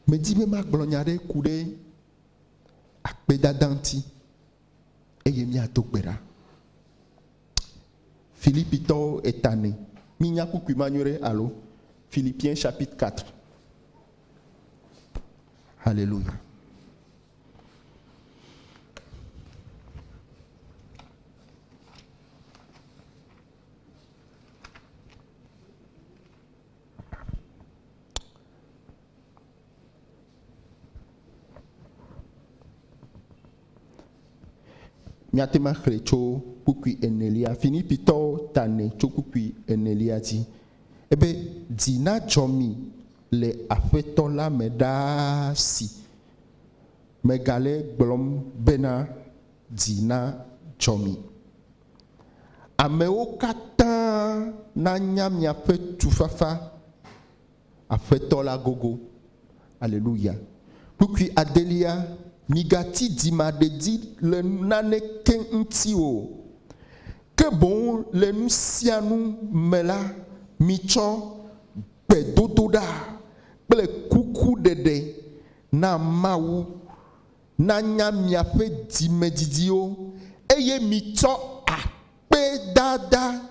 Medi be magblɔ nya ɖe ku ɖe akpedada ŋuti eye míado gbe ɖa. Filipitɔwo etane. Mínya kpukpui ma nyuie ɖe alo? Philippiens chapitre 4. Hallelujah. Míate ŋu axlẽe tso kpukpui enelia, Filipitɔwo ta ene tso kpukpui enelia dzi. Ebe, Dzi nadzɔ mi le Aƒetɔ la me ɖaa si megale egblɔm bena, Dzi nadzɔ mi. Amewo katã nanya miaƒe tufafa Aƒetɔ la gogo. Aleluya. Kpukpui adelia, Migati dzimaɖedzi le naneke ŋuti o, ke boŋ le nu sia nu me la, mitsɔ gbedodoɖa kple kukuɖeɖe na Mawu nanya miaƒe dzimedidiwo, eye mitsɔ akpedada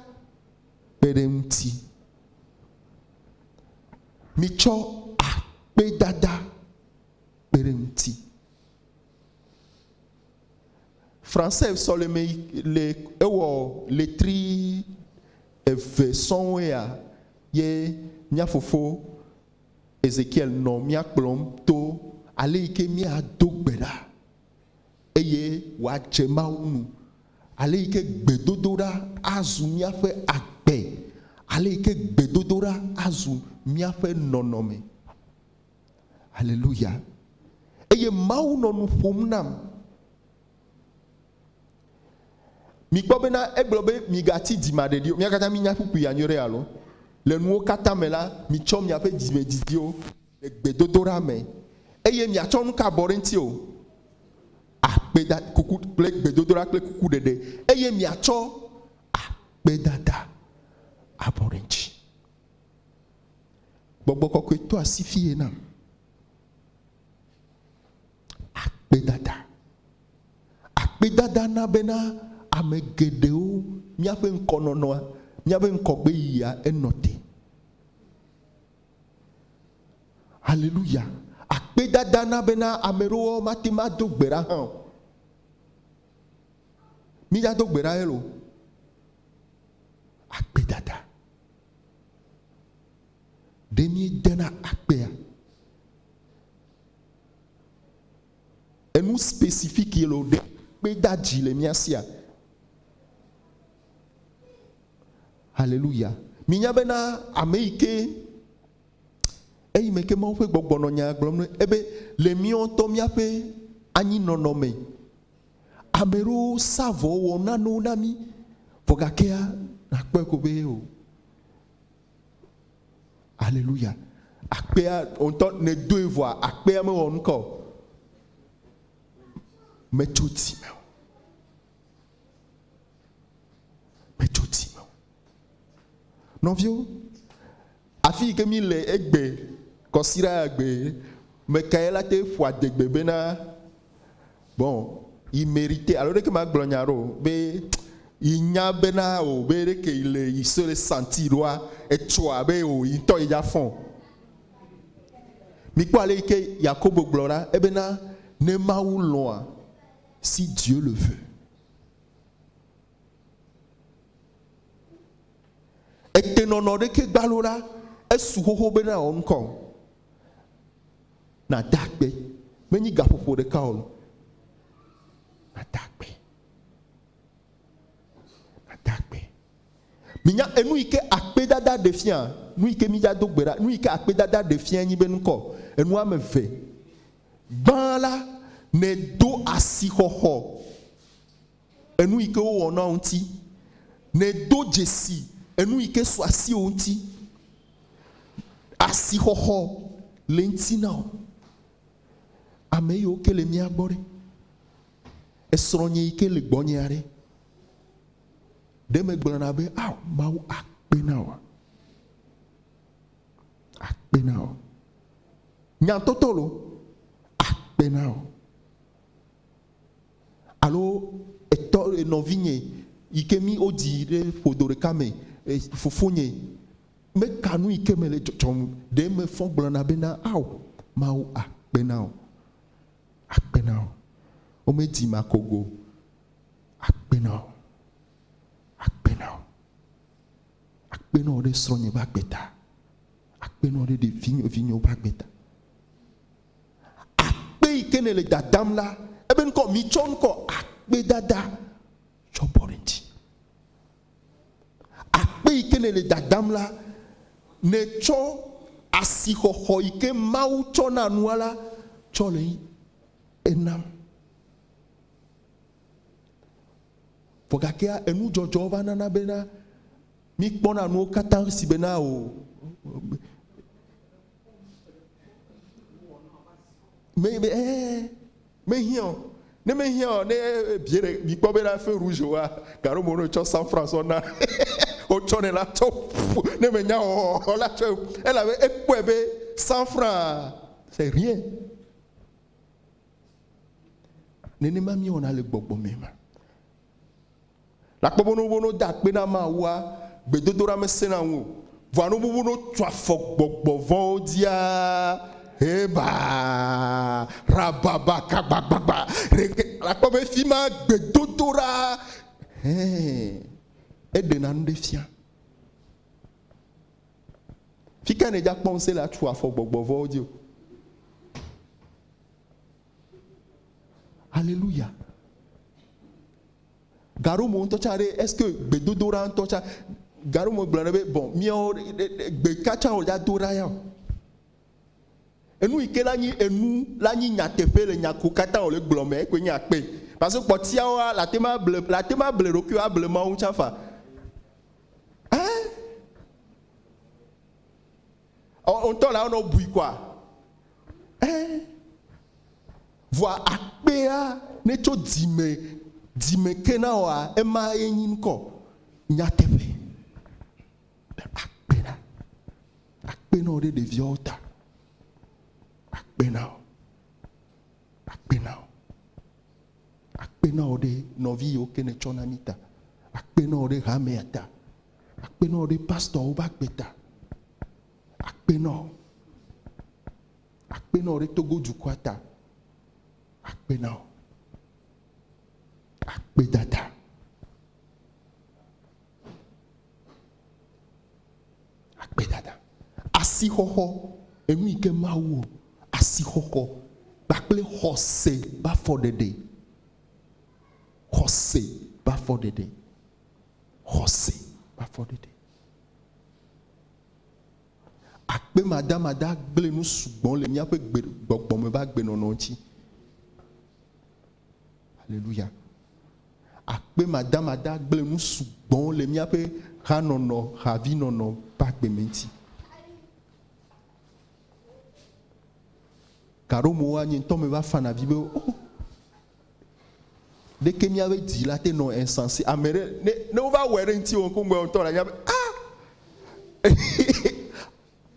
kpe ɖe eŋuti. Mitsɔ akpedada kpe ɖe eŋuti. Français sɔleme le ewɔ letri eve sɔŋ ya ye mía fofo Ezekiel nɔ mía kplɔm to ale yi ke míado gbe ɖa eye wòadze Mawu nu, ale yi ke gbedodoɖa azu míaƒe agbe, ale yi ke gbedodoɖa azu míaƒe nɔnɔme. Aleluya. Eye Mawu nɔ nu ƒom nam. Mikpɔ bena egblɔ be migatsi dzimaɖeɖi o. Mía katã mínya kpukpui ya nyuie ɖe alo? Le nuwo katã me la, mitsɔ miaƒe dzimedidiwo le gbedodoɖa me eye miatsɔ nuka bɔ ɖe eŋuti o? Akpeda, kuku kple gbedodoɖa kple kukuɖeɖe eye miatsɔ akpedada abɔ ɖe eŋuti. Gbɔgbɔ kɔkɔe to asi fiye nam. Akpedada. Akpedada na bena ame geɖewo míaƒe ŋkɔnɔnɔa, míaƒe ŋkɔgbeyiyia enɔ te. Haleluya. Akpedada na bena ame ɖewo mate ŋu ado gbe ɖa hã o. Mídzado gbe ɖa elo. Akpedada. Ɖe míedena akpea? Enu spécifique ye lo ɖe kpedadzi le mía sia? Haleluya. Minya bena ame yi ke eyi me ke Mawu ƒe gbɔgbɔ nɔ nya gblɔm ne ebe le míawo ŋutɔ míaƒe anyinɔnɔ me, ame ɖewo sa vɔ wɔ nanewo na mí, vɔ gakea nakpɔe ko be o. Aleluya. Akpea ŋutɔ nèdoe vɔa akpea mewɔ nuka o. Metso dzi me o. Metso dzi me o. Nɔviwo, afi yi ke mi le egbe kɔsiɖa gbe mekae la te ƒo adegbe bena bon yi mérite alo ɖeke magblɔ nya ɖo be yi nya bena o be ɖeke yi le yi se le santi ɖoa etsɔa be o yi ŋutɔ yi dza fɔn. Mikpɔ ale yi ke Yakobo gblɔ ɖa ebena ne Mawu lɔ̃a si Dieu le veut. Etenɔnɔ ɖeke gbalo la esu xoxo bena wɔ ŋkɔ nada akpe. Menyi gaƒoƒo ɖeka o. Nada akpe. Nada akpe. Minya enu yi ke akpedada ɖe fia, nu yi ke mídza do gbe ɖa, nu yi ke akpedada ɖe fia nyi be ŋkɔ, enu ame eve. Gbã la, nèdo asixɔxɔ enu yi ke wowɔ na wò ŋuti. Nèdo dzesi enu yi ke su asiwò ŋuti. Asixɔxɔ le ŋuti na wò. Ame yiwo ke le mía gbɔ ɖe, esrɔ̃nye yi ke le gbɔnyea ɖe, ɖe megblɔna be, Ao, Mawu akpe na wòa? Akpe na wò. Nya tɔtɔ lo, akpe na wò. Alo etɔ nɔvinye yi ke mi wodzi ɖe ƒodo ɖeka me, fofonye, meka nu yi ke me le dzɔdzɔm, ɖe mefɔ gblɔna bena, Ao, Mawu akpe na wò. Akpe na wò. Womedi makogo. Akpe na wò. Akpe na wò. Akpe na wò ɖe srɔ̃nye ƒe agbe ta. Akpe na wò ɖe ɖevi vinyewo ƒe agbe ta. Akpe yi ke nèle dadam la, ebe ŋkɔ, mitsɔ ŋkɔ akpedada tsɔ bɔ ɖe ŋuti. Akpe yi ke nèle dadam la, nètsɔ asixɔxɔ yi ke Mawu tsɔ na nua la tsɔ le enam. Vɔ gakea enudzɔdzɔ va nana bena míkpɔna nuwo katã si bena o me be eh mehiã o ne mehiã o ne bie ɖe mikpɔ bena feu rouge wa gaɖo mo ne tsɔ 100 francs sɔ na wotsɔ ne la tsɔ ƒu ne menya o la tsɔ elabe ekpɔe be 100 francs c'est rien. Nenema míewɔna le gbɔgbɔ me ma. Le akpɔ be ne wobe ne woda akpe na Mawua, gbedodoɖa mesena ŋu o. Vɔa ne wobe ne wotu afɔ gbɔgbɔ vɔ̃wo dzia, heba, rababa, kagbagbagba, reke. Le akpɔ be fima gbedodoɖa, hɛn, eɖena nu ɖe fia. Fika nèdza kpɔ ŋusẽ le atu afɔ gbɔgbɔ vɔ̃wo dzi o? Alléluia. Gaɖo mo ŋutɔ tsã ɖe, est-ce que gbedodoɖa ŋutɔ tsã, gaɖo mo gblɔ ɖe be, bon, míawo gbe ka tsã wòdza do ɖa ya o. Enu yi ke la nyi enu la nyi nyateƒe le nya ko katã wòle gblɔ me, ekoe nye akpe. Parce que kpɔtiawoa, la te ma ble, la te ma ble ɖokuiwo able Mawu tsã fa. Hein? Ŋutɔ la wonɔ bui koa? Hein? Vɔa akpea ne tso dzime dzime ke na woa, ema ye nyi ŋkɔ nyateƒe. Akpe na. Akpe na wo ɖe ɖeviawo ta. Akpe na wo. Akpe na wo. Akpe na wò ɖe nɔvi yiwo ke nètsɔ na mí ta. Akpe na wò ɖe hamea ta. Akpe na wò ɖe pastɔwo ƒe agbe ta. Akpe na wò. Akpe na wò ɖe Togo dukɔa ta. Akpe na wò. Akpedada. Akpedada. Asixɔxɔ, enu yi ke Mawu wɔ, asixɔxɔ kpakple xɔse be afɔɖeɖe. Xɔse be afɔɖeɖe. Xɔse be afɔɖeɖe. Akpemadamada gblẽ nu sugbɔ le míaƒe gbe, gbɔgbɔme be agbenɔnɔ ŋuti. Aleluya. Akpemadamada gblẽ nu sugbɔ le míaƒe hanɔnɔ, havinɔnɔ ƒe agbe me ŋuti. Gaɖomewoa, nye ŋutɔ meva fana avi be, oh, ɖeke míaƒe dzi la te nɔ insensé. Ame ɖe, ne, ne wova wɔe ɖe ŋutiwò ŋkume ŋutɔ la nya be, ah!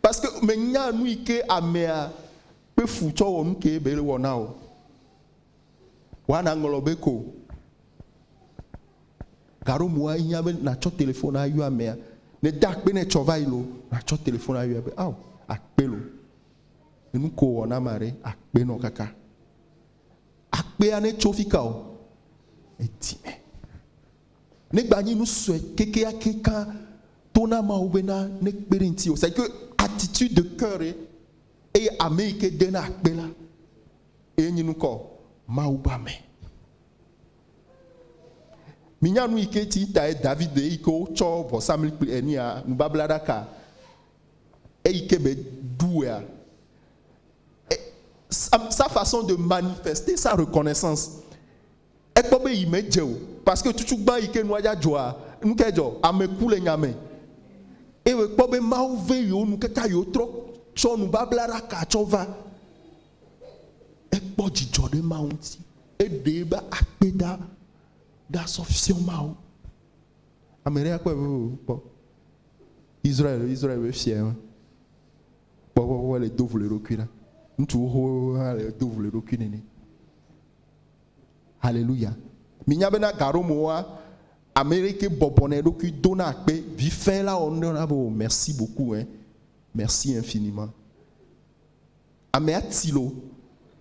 Parce que menya nu yi ke amea kpe fu tsɔ wɔ nu ke be wɔ na wò. Woana ŋlɔ be ko. Gaɖomoa ehiã be natsɔ telefon ayɔ amea. Ne de akpe ne tsɔ va yi lo, natsɔ telefon ayɔe be ao, akpe lo. Enu ko wɔ na amea ɖe, akpe nɔ kaka. Akpea ne tso fika o? Edzi me. Ne gba nyi nu sue kekeake ka to na Mawu be na ne kpe ɖe ŋuti o. C'est que attitude de cœur ye eye ame yi ke dena akpe la eye nyi nukɔ Mawu be ame. Minya nu yi ke ti tae David eyi ke wotsɔ vɔsamlikpui enia nubablaɖaka eyi ke be ɖuea sa façon de manifester sa reconnaissance. Ekpɔ be yi medze o parce que tutugbã yi ke nua dza dzɔa, nu kae dzɔ? Ame ku le nya me. Eye wòkpɔ be Mawu ve yewo nu kaka yewo trɔ tsɔ nubablaɖaka tsɔ va. Ekpɔ dzidzɔ ɖe Mawu ŋuti. Eɖe ebe akpeda ɖa sɔ fiɔ Mawu. Ame ɖe akpɔe be o kpɔ Israel, Israel be fia ye. Kpɔ kpɔ kpɔ le do vlo eɖokui ɖa. Ŋutsu xoxo hã le do vlo eɖokui nene. Haleluya. Minya bena gaɖomewoa, ame ɖe ke bɔbɔna eɖokui dona akpe vi fẽ la wɔ nu ɖe na be o merci beaucoup hein. Merci infiniment. Amea ti lo,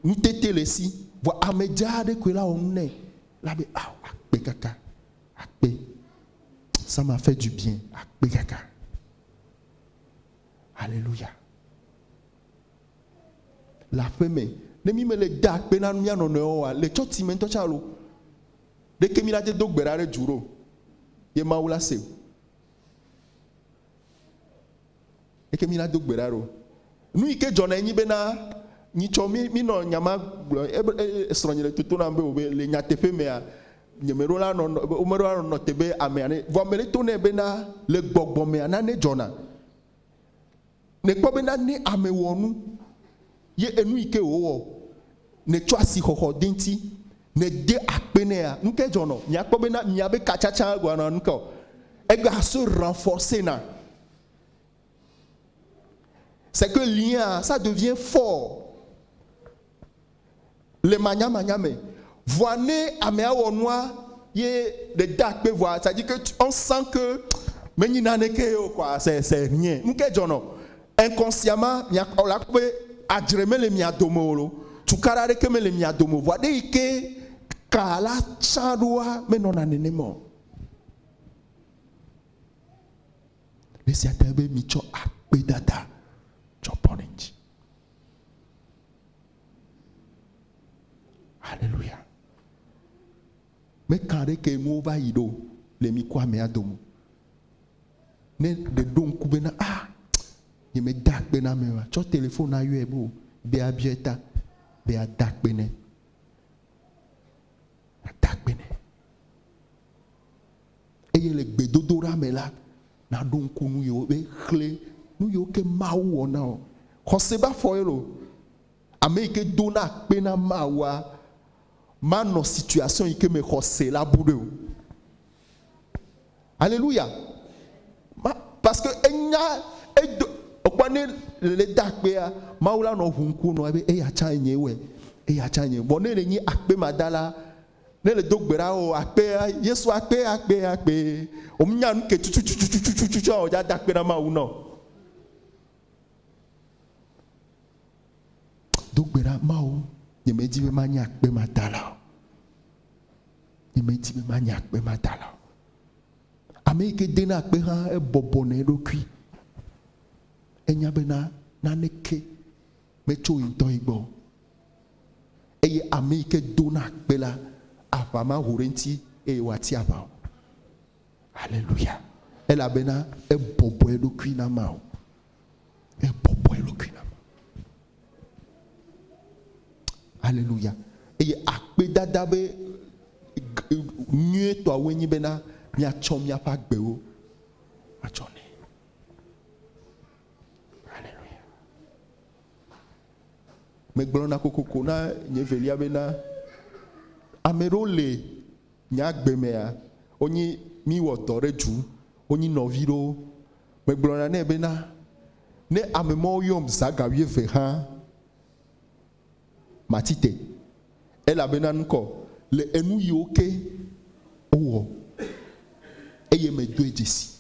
nutete le esi, vɔ ame dzaa ɖe koe la wɔ nu nɛ la be ao akpe kaka, akpe. Ça m'a fait du bien, akpe kaka. Haleluya. Le aƒe me, ne mi mele da akpe na mía nɔnɔewo oa, le tsɔtsi me ŋutɔ tsã lo, ɖeke mi la te do gbe ɖa ɖe du ɖo, ye Mawu la se o. Ɖeke mi la do gbe ɖa ɖo. Nu yi ke dzɔna enyi bena, nyitsɔ mi mi nɔ nya ma gblɔ, ebe e srɔ̃nye le toto nam be o be le nyateƒe mea, nye meɖo la nɔ womeɖo la nɔ te be amea ne, vɔ ame ɖe to nɛ bena le gbɔgbɔ mea nane dzɔna. Nèkpɔ bena ne ame wɔ nu, ye enu yi ke wòwɔ, nètsɔ asixɔxɔ de eŋuti, nède akpe nɛa, nu kae dzɔnɔ? Miakpɔ bena miabe katsatsa gɔnɔa nu ka o? Egba se renforcer na. C'est que lien ça devient fort le manyamanya me. Vɔa ne amea wɔ nua ye nède akpe vɔa, c'est à dire que on sent que menyi naneke ye o quoi, c'est c'est rien. Nu kae dzɔnɔ? Inconsciemment mia la kpɔ be adzre mele mia dome o lo, tukaɖa aɖeke mele mia dome o. Vɔa ɖe yi ke ka la tsã ɖoa menɔna nenema o. Le esia ta be mitsɔ akpedada tsɔ bɔ ɖe eŋuti. Haleluya. Meka ɖe ke nuwo va yi ɖo le mi ku amea dome. Ne ɖe ɖo ŋku bena ah nye me da akpe na ame wa, tsɔ telefon ayɔe be o be abiɔe ta be ada akpe nɛ. Ada akpe nɛ. Eye le gbedodoɖa me la, naɖo ŋku nu yiwo be xlẽ nu yiwo ke Mawu wɔ na wò. Xɔse be afɔ ye lo. Ame yi ke dona akpe na Mawua, manɔ situation yi ke me xɔse la bu ɖe o. Alléluia. Ma, parce que enya edo ekpɔ ne le da akpea, Mawu la nɔ ʋu ŋku nɔ ebe eya tsã nye wɔe, eya tsã nye. Vɔ ne le nyi akpemadala, Ne le do gbe ɖa o akpe Yesu akpe akpe akpe. Womenya nu ke tututututututu a wòdza da akpe na Mawu nɔ. Do gbe ɖa Mawu, nyemedi be manye akpemadala o. Nyemedi be manye akpemadala o. Ame yi ke dena akpe hã ebɔbɔna eɖokui. Enya bena naneke metso ye ŋutɔ ye gbɔ o. Eye ame yi ke dona akpe la, aʋa maho ɖe eŋuti eye wòati aʋa o. Aleluya. Elabena ebɔbɔ eɖokui na Mawu. Ebɔbɔ eɖokui na Mawu. Aleluya. Eye akpedada be nyuietɔawoe nye bena míatsɔ míaƒe agbewo atsɔ nɛ. Aleluya. Megblɔna kokoko na nye velia bena, ame ɖewo le nye agbe mea, wonyi míwɔ dɔ ɖe du, wonyi nɔvi ɖewo. Megblɔna nɛ bena, ne ame mawo yɔm zã ga wuieve hã, matsi te. Elabena ŋkɔ le enu yiwo ke wowɔ eye medoe dzesi.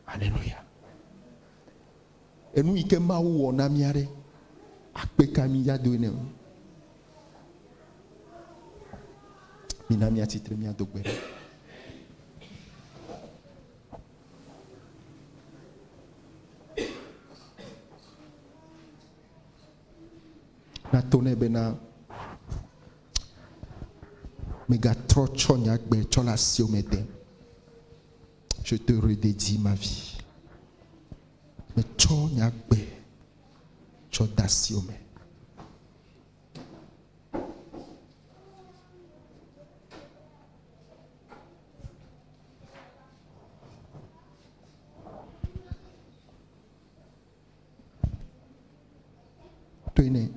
Aleluya. Enu yi ke Mawu wɔ na mía ɖe, akpe ka mía doe nɛ o. Mina míatsitre míado gbe ɖa. Nato nɛ bena. Megatrɔ tsɔ nye agbe tsɔ le asiwò me dem. Je te redédie ma vie. Metsɔ nye agbe tsɔ de asiwò me. Toe nɛ.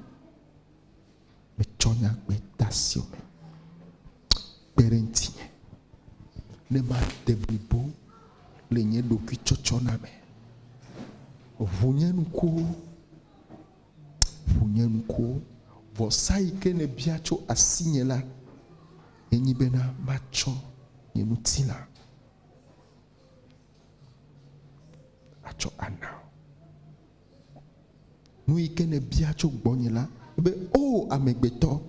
Metsɔ nye agbe de asiwò me. Kpe ɖe ŋutinye ne made blibo le nye ɖokuitsɔtsɔna me. Ʋu nye ŋkuwo, ʋu nye ŋkuwo. Vɔsa yi ke nèbia tso asinye la, enyi bena matsɔ nye ŋutilã atsɔ ana wò. Nu yi ke nèbia tso gbɔnye la, ebe, O amegbetɔ,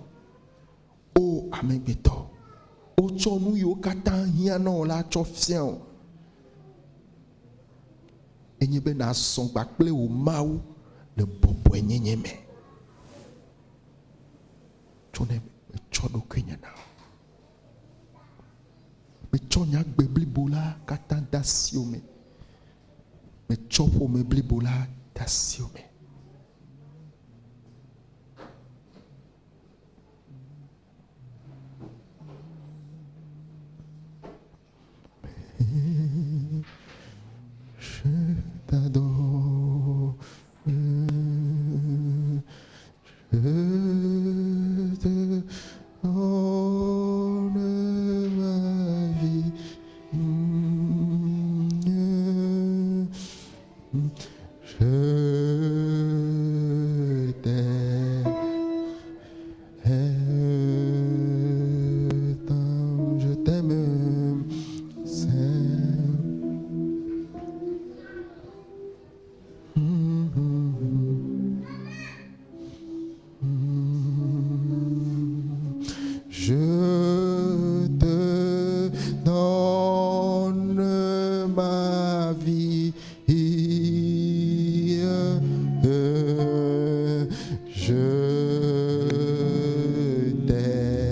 O amegbetɔ, wotsɔ nu yiwo katã hiã na wò la tsɔ fia wò. Enye be nàzɔ kpakple wò Mawu le bɔbɔenyenye me. Tso ne metsɔ ɖokuinye na wò. Metsɔ nye agbe blibo la katã de asiwò me. Metsɔ ƒome blibo la de asiwò me. Je t'adore. Je te donne ma vie. Je t'aime tant, je t'aime, Seigneur. Je te donne ma vie. Je t'aime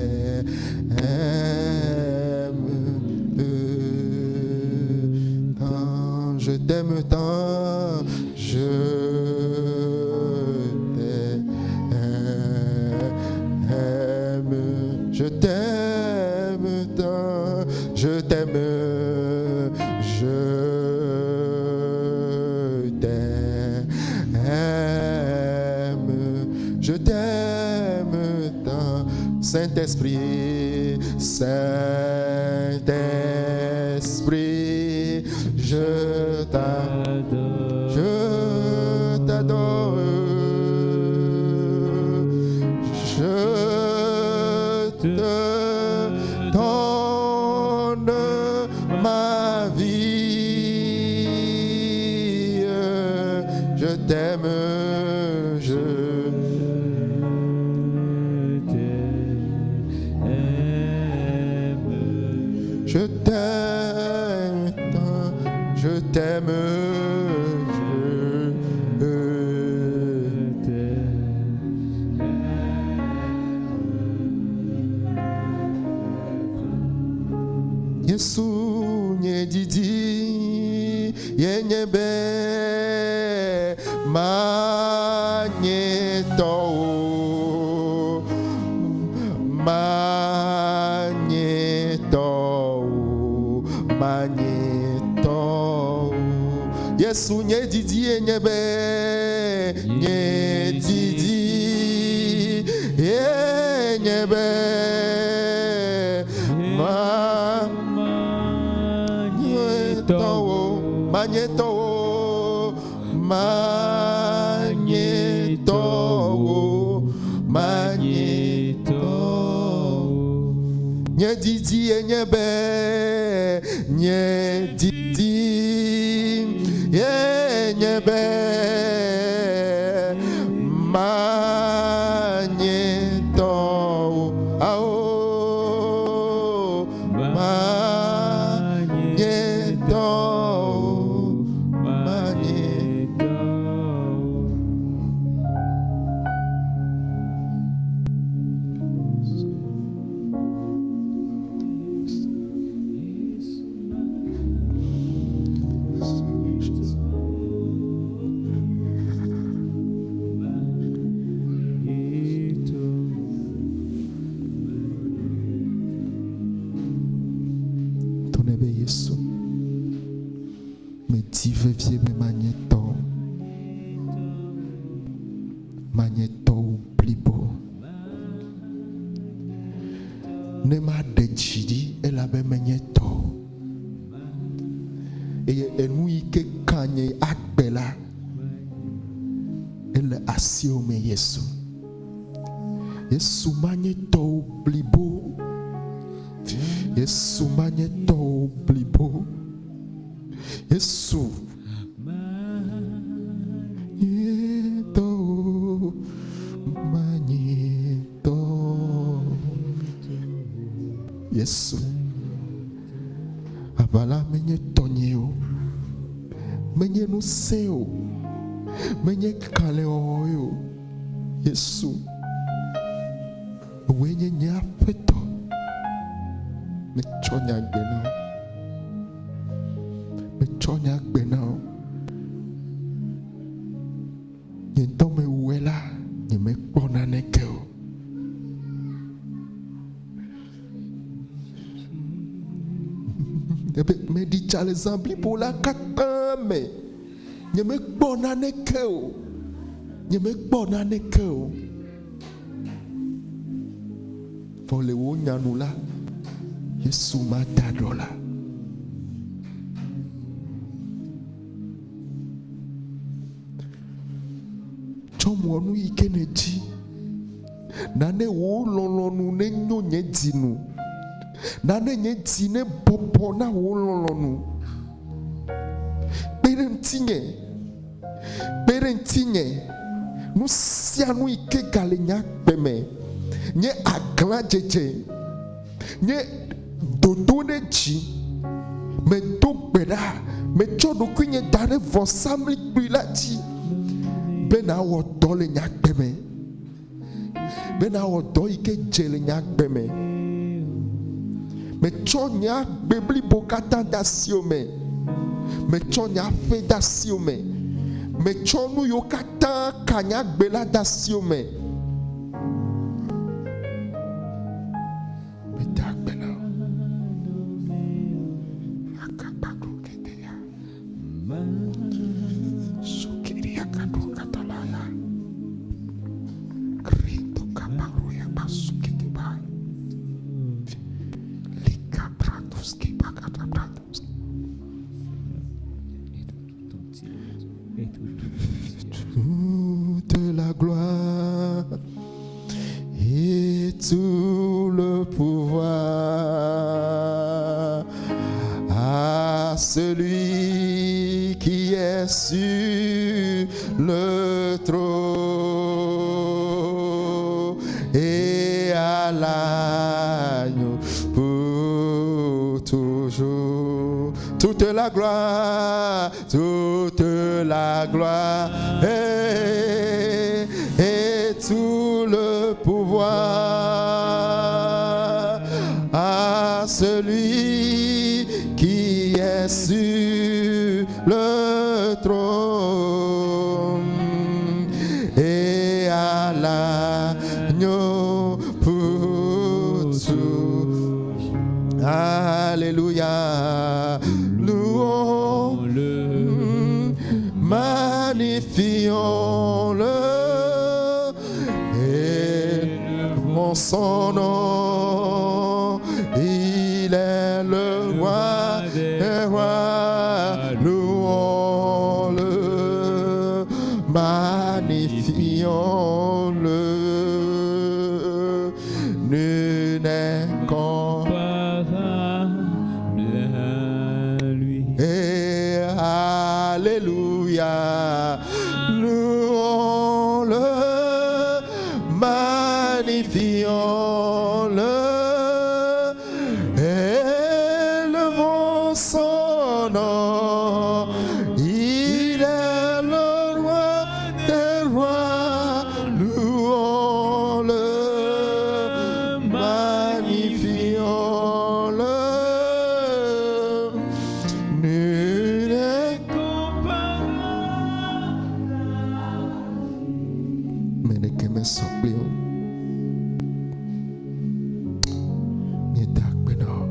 tant, je t'aime tant, je t'aime, je t'aime tant, je t'aime, je t'aime, je t'aime tant, Saint-Esprit, Saint-Esprit, je t'adore, je t'adore, je te donne ma vie, je t'aime, je Je t'aime, tant, je t'aime, je Yesu nye didi ye nye be manye tɔwò manye tɔwò manye tɔwò Yesu nye didi ye nye be nye didi ye nye be manye tɔwò manye tɔwò manye tɔwò manye tɔwò nye didi ye nye be nye didi ye nye be manye tɔwò awo manye tɔwò manye. vevie be manye tɔwò. Manye tɔwò blibo. Ne maɖe dzi ɖi elabe menye tɔwò. Eye enu yi ke ka nye agbe la, ele asiwò me Yesu. Yesu manye tɔwò blibo. Yesu manye tɔwò blibo. Yesu nye tɔwò, manye tɔwò. Yesu, aʋa la menye tɔnye o, menye ŋusẽ o, menye kalẽwɔwɔe o. Yesu, wòe nye nye Aƒetɔ. Metsɔ nye agbe na wò. Metsɔ nye agbe na wò. Nye ŋutɔ mewɔe la, nyemekpɔ naneke o. Ebe meɖi tsa le zã blibo la katã me. Nyemekpɔ naneke o. Nyemekpɔ naneke o. Vɔ le wò nya nu la, Yesu mada ɖɔ la. Tsɔ mɔ nu yi ke nèdi. Nane wò lɔlɔ̃nu nenyo nye dzi nu. Nane nye dzi nebɔbɔ na wò lɔlɔ̃nu. Kpe ɖe ŋutinye, kpe ɖe ŋutinye. Nu sia nu yi ke gale nye agbe me, nye aglãdzedze, nye dodo ɖe dzi, medo gbe ɖa, metsɔ ɖokuinye da ɖe vɔsamlekpui la dzi be nàwɔ dɔ le nye agbe me. Be nawɔ dɔ yi ke dze le nye agbe me. Metsɔ nye agbe blibo katã de asiwò me. Metsɔ nye aƒe de asiwò me. Metsɔ nu yiwo katã ka nye agbe la de asiwò me. Meda akpe na wò. Akakpaklo keteya. Sukeria kado katalaya. Krito kaparoya basukete ba. Lika bratuski bakata bratuski. Toute la gloire et tout le pouvoir à celui qui est sur le trône et à l'agneau pour toujours. Toute la gloire, toute la gloire et tout le pouvoir à celui qui est sur le trône et à l'agneau pour toujours. Alléluia. Louons-le, magnifions-le, élevons son nom. Il est le roi des rois. Louons-le, magnifions-le. Nul n'est Comparable à lui. Et Alléluia, louons-le, magnifions-le, élevons son nom. Il est le roi des rois, louons-le, magnifions-le. Nul n'est Ame ɖeke mesɔ kpli o. Míeda akpe na wò.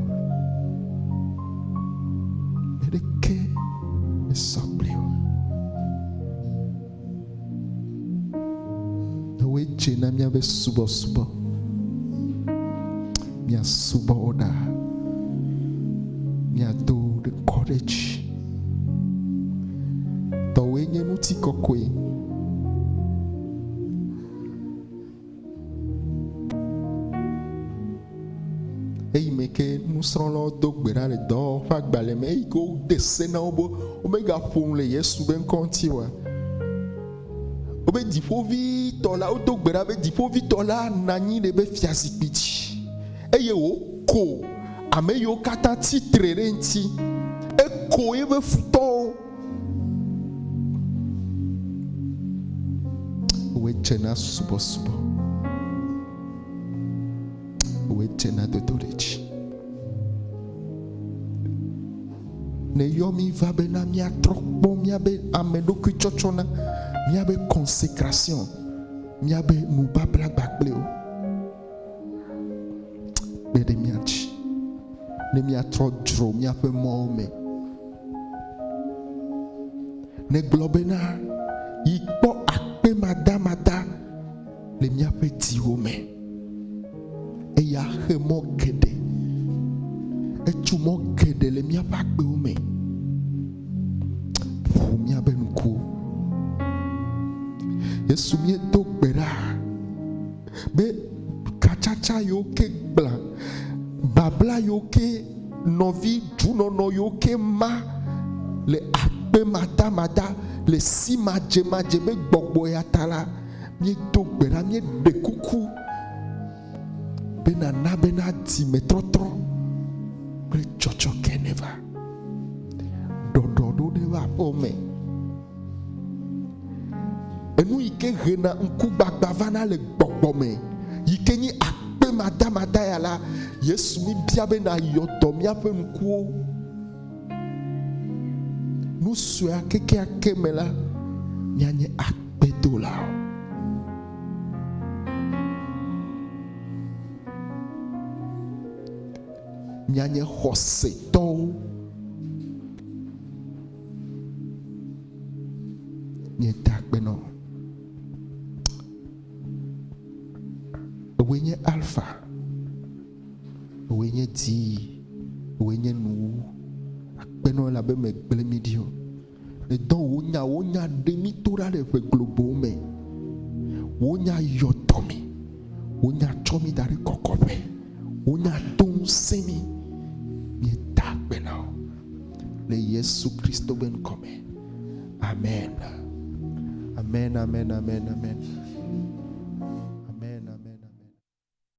Ame ɖeke mesɔ kpli o. dze na míabe subɔsubɔ. Míasubɔ wò ɖaa. Míado wò ɖe kɔ ɖe dzi. Tɔwòe nye ŋutikɔkɔe. Eyi me ke nusrɔ̃lawo do gbe ɖa le dɔwɔwɔ ƒe agbalẽ me eyi ke wode se na wo be womegaƒo nu le Yesu be ŋkɔ ŋuti oa, wobe dziƒovitɔ la, wodo gbe ɖa be dziƒovitɔ la nɔ anyi ɖe eƒe fiazikpui dzi eye wòko ame yiwo katã tsi tre ɖe eŋuti. Eko eƒe futɔwo. Wòe dze na subɔsubɔ. Wòe dze na dodoɖedzi. Nèyɔ mí va bena míatrɔ kpɔ míabe ame ɖokui tsɔtsɔ na, míabe consecration, míabe nubabla gbagblẽwo. Kpe ɖe mía dzi ne míatrɔ dzro míaƒe mɔwo me. Nègblɔ bena, Yi kpɔ akpemadamada le míaƒe dziwo me. Eya xe mɔ geɖe. Etso mɔ geɖe le míaƒe agbewo me. Ʋu míaƒe ŋkuwo. Yesu míedo gbe ɖa be katsatsa yiwo ke gblã, babla yiwo ke nɔvi dzunɔnɔ yiwo ke ma le akpemadamada le si madzemadze be gbɔgbɔ ya ta la, míedo gbe ɖa, míeɖe kuku be nàna bena dzimetɔtrɔ kple tsɔtsɔke neva. Ɖɔɖɔɖo neva aƒewò me. Enu yi ke hena ŋkugbagba vana le gbɔgbɔ me, yi ke nyi akpemadamada ya la, Yesu mi bia be nàyɔ dɔ míaƒe ŋkuwo. Nu suea kekeake me la, míanye akpedolawo. Míanye xɔsetɔwo. Míeda akpe nɔ. Ewòe nye Alfa. Ewòe nye Dzi. Ewòe nye Nuwuwu. Akpe nɔ elabe mègblẽ mí ɖi o. Nèdɔ wò nya, wò nya ɖe mí to ɖa le ʋe globowo me. Wò nya yɔ dɔ mí. Wò nya tsɔ mí da ɖe kɔkɔƒe. Wò nya do ŋusẽ mí. Míeda akpe na wò le Yesu Kristo be ŋkɔ me. Amen. Amen, amen, amen, amen.